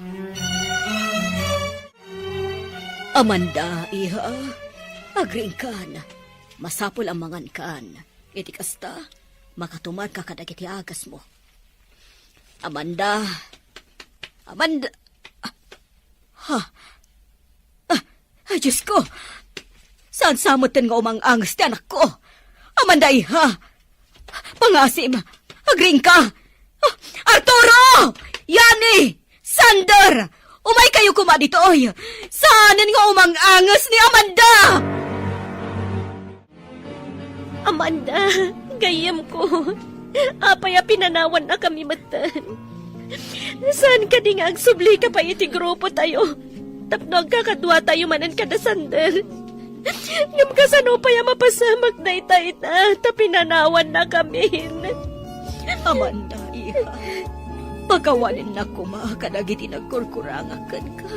Amanda, iha, agriingkan. Masapul a mangankan. Iti kasta, makatumarka kadagiti agasmo. Amanda. Amanda. Ah, ha? Ah, ay, Diyos ko! Saan sa metten nga umang-anges ti anakko? Amanda, iha! Pangasim! Agriingka! Ah, Arturo! Yani! Sander! Umaykayo koma ditoy! Saanen nga umang-anges ni Amanda! Amanda, gayyemko, apay a pinanawannakami metten? Saan kadi nga agsublika pay iti grupotayo? tapno agkakaduatayo manen kada Sander. Ngem kasano pay a mapasamak dayta ita, ta pinanawannakamin? Amanda, iha, pakawanennak koma kadagiti nagkurkurangak kenka.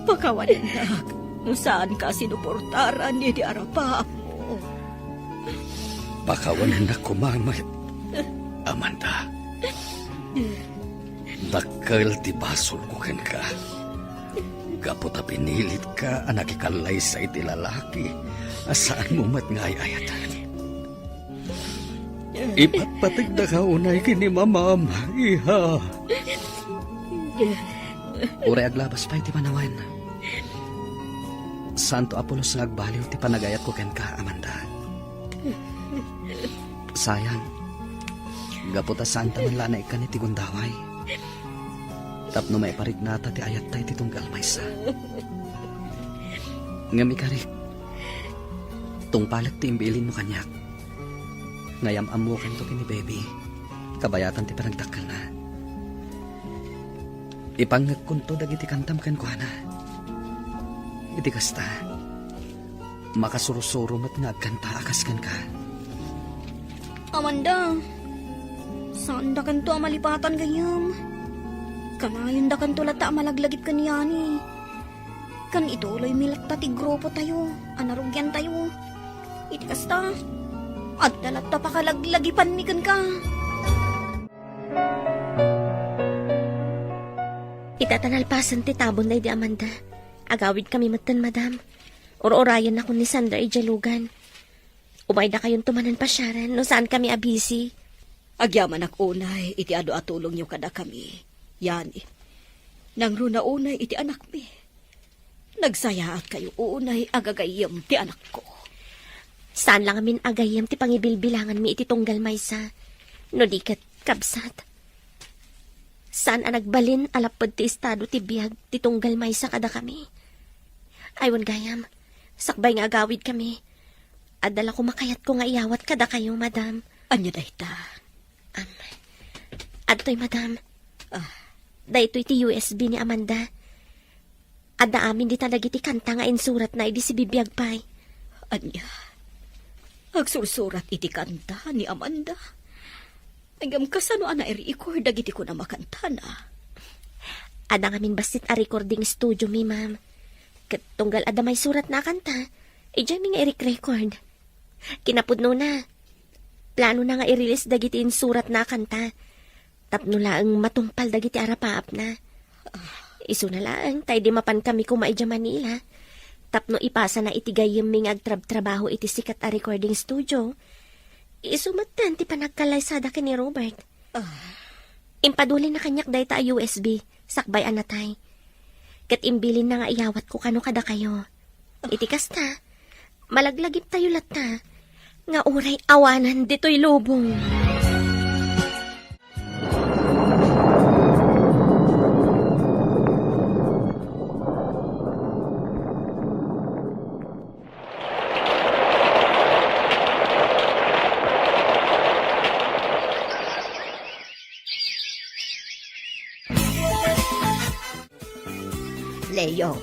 Pakawanennak no saanka a sinuportaran idi arapaapmo. Pakawanennak koma met, Amanda. Dakkel ti basolko kenka. Gapu ta pinilitka a nakikallaysa iti lalaki a saanmo met nga ay-ayaten. Ipatpategdaka unay ken ni mamam, iha. Uray aglabas pay ti panawen, saanto a pulos nga agbaliw ti panagayatko kenka, Amanda. Sayang, gapu ta saanta man la a naikkan iti gundaway tapno maiparignata ti ayatta iti tunggal maysa. Ngem ikarik, tungpalek ti imbilinmo kaniak. Nga yam-ammokanto ken ni Baby, kabayatan ti panagdakkelna. Ipangngegkonto dagiti kantam kenkuana. Iti kasta, makasursuro met nga agkanta a kas kenka. Amanda, saandakanto a malipatan gayyem. Kanayondakanto latta a malaglagip ken ni Yani. Ken ituloymi latta ti grupotayo a narugiantayo. Iti kasta, adda latta pakalaglagipanmi kenka. Ita ta nalpasen ti tabon daydi Amanda, agawidkami metten, madam. Ur-urayennakon ni Sandra idiay lugan. Umaydakayonto manen pasiaren no saankami a busy. Agyamanak unay iti adu a tulongyo kadakami, Yani. Nangruna unay iti anakmi. Nagsayaatkayo unay a gagayyem ti anakko. Saan la ngamin a gayyem ti pangibilbilanganmi iti tunggal maysa. No di ket, kabsat, saan a nagbalin a lapped ti estado ti biag ti tunggal maysa kadakami. Ay, wen gayam, sakbay nga agawidkami, adda la koma kayatko nga iyawat kadakayo, madam. Ania dayta? Am, adtoy, madam. Ah. Daytoy ti U S B ni Amanda. Adda amin dita dagiti kanta nga insuratna idi sibibiag pay. Ania? Agsursurat iti kanta ni Amanda? Ngem kasano a nai-record dagiti kunam a kantana? Adda ngamin bassit a recording studio mi, ma'am. Ket tunggal adda maisuratna a kanta, idiaymi nga irek-record. Kinapudnona, planona nga i-release dagiti insuratna a kanta tapno laeng matungpal dagiti arapaapna. Isuna laeng ta idi mapankami koma idiay Manila tapno ipasana iti gayyemmi nga agtrabtrabaho iti sikat a recording studio, isu metten ti panagkallaysada ken ni Robert. Ah. Impadulinna kaniak dayta a U S B sakbay a natay. Ket imbilinna nga iyawatko kano kadakayo. Iti kasta, malaglagiptayo latta nga uray awanan ditoy lubong. Leo,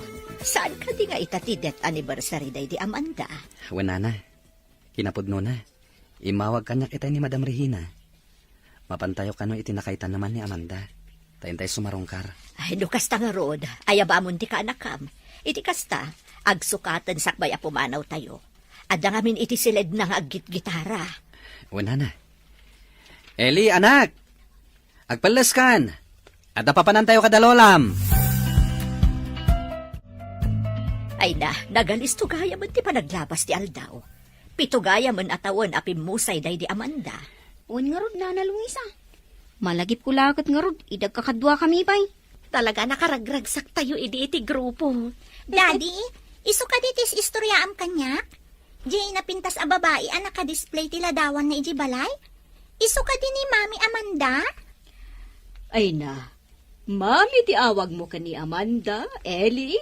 saan kadi nga ita ti death anniversary daydi Amanda? Wen, nana. Kinapudnona, immawag kaniak itay ni Madam Regina. Mapantayo kano iti nakaitaneman ni Amanda. Ta intay sumarungkar. Ay, no kasta ngarud, ayabamon ti kaanakam. Iti kasta, agsukaten sakbay a pumanawtayo. Adda ngamin iti siledna nga aggitgitara. Wen, nana. Eli, anak! Agpelleskan! Adda papanantayo kada lolam! Ay na, nagalisto gayamen ti panaglabas ti aldaw. Pito gayamen a tawen a pimmusay daydi Amanda. Wen ngarud, Nana Luisa. Malagipko la ket ngarud, idi agkakaduakami pay. Talaga a nakaragragsaktayo idi iti grupo. Daddy, isu kadi ti is-istoryaam kaniak? Diay napintas a babai a nakadisplay ti ladawanna idiay balay? Isu kadi ni Mami Amanda? Ay na, Mami ti awagmo ken ni Amanda, Eli?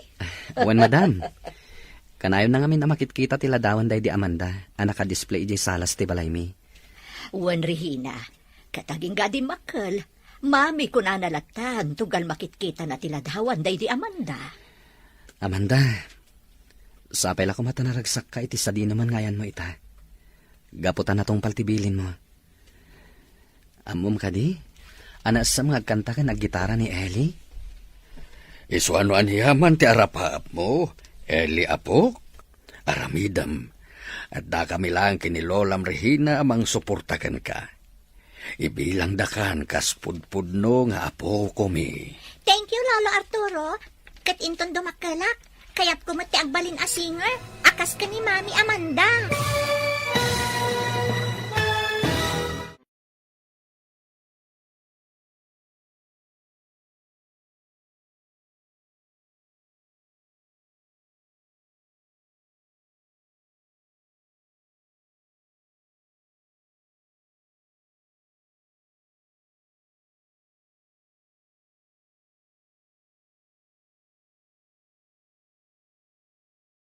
Wen, madam. Kanayonna ngamin a makitkita ti ladawan daydi Amanda a nakadisplay idiay salas ti balaymi. Wen, Regina, ket agingga a dimmakkel, Mami, kunana latta, tunggal makitkitana ti ladawan daydi Amanda. Amanda, sapay la koma ta naragsakka iti sadino man nga ayanmo ita. Gapu ta natungpal ti bilinmo. Ammom kadi, a naessam nga agkanta ken aggitara ni Eli? Isuano aniaman ti arapaapmo, Eli apok? Aramidem, addakami laeng ken ni Lolam Regina a mangsuporta kenka. Ibilangdakan kas pudpudno nga apokomi. Thank you, Lolo Arturo. Ket inton dumakkelak, kayatko met ti agbalin a singer, a kas ken ni Mami Amanda.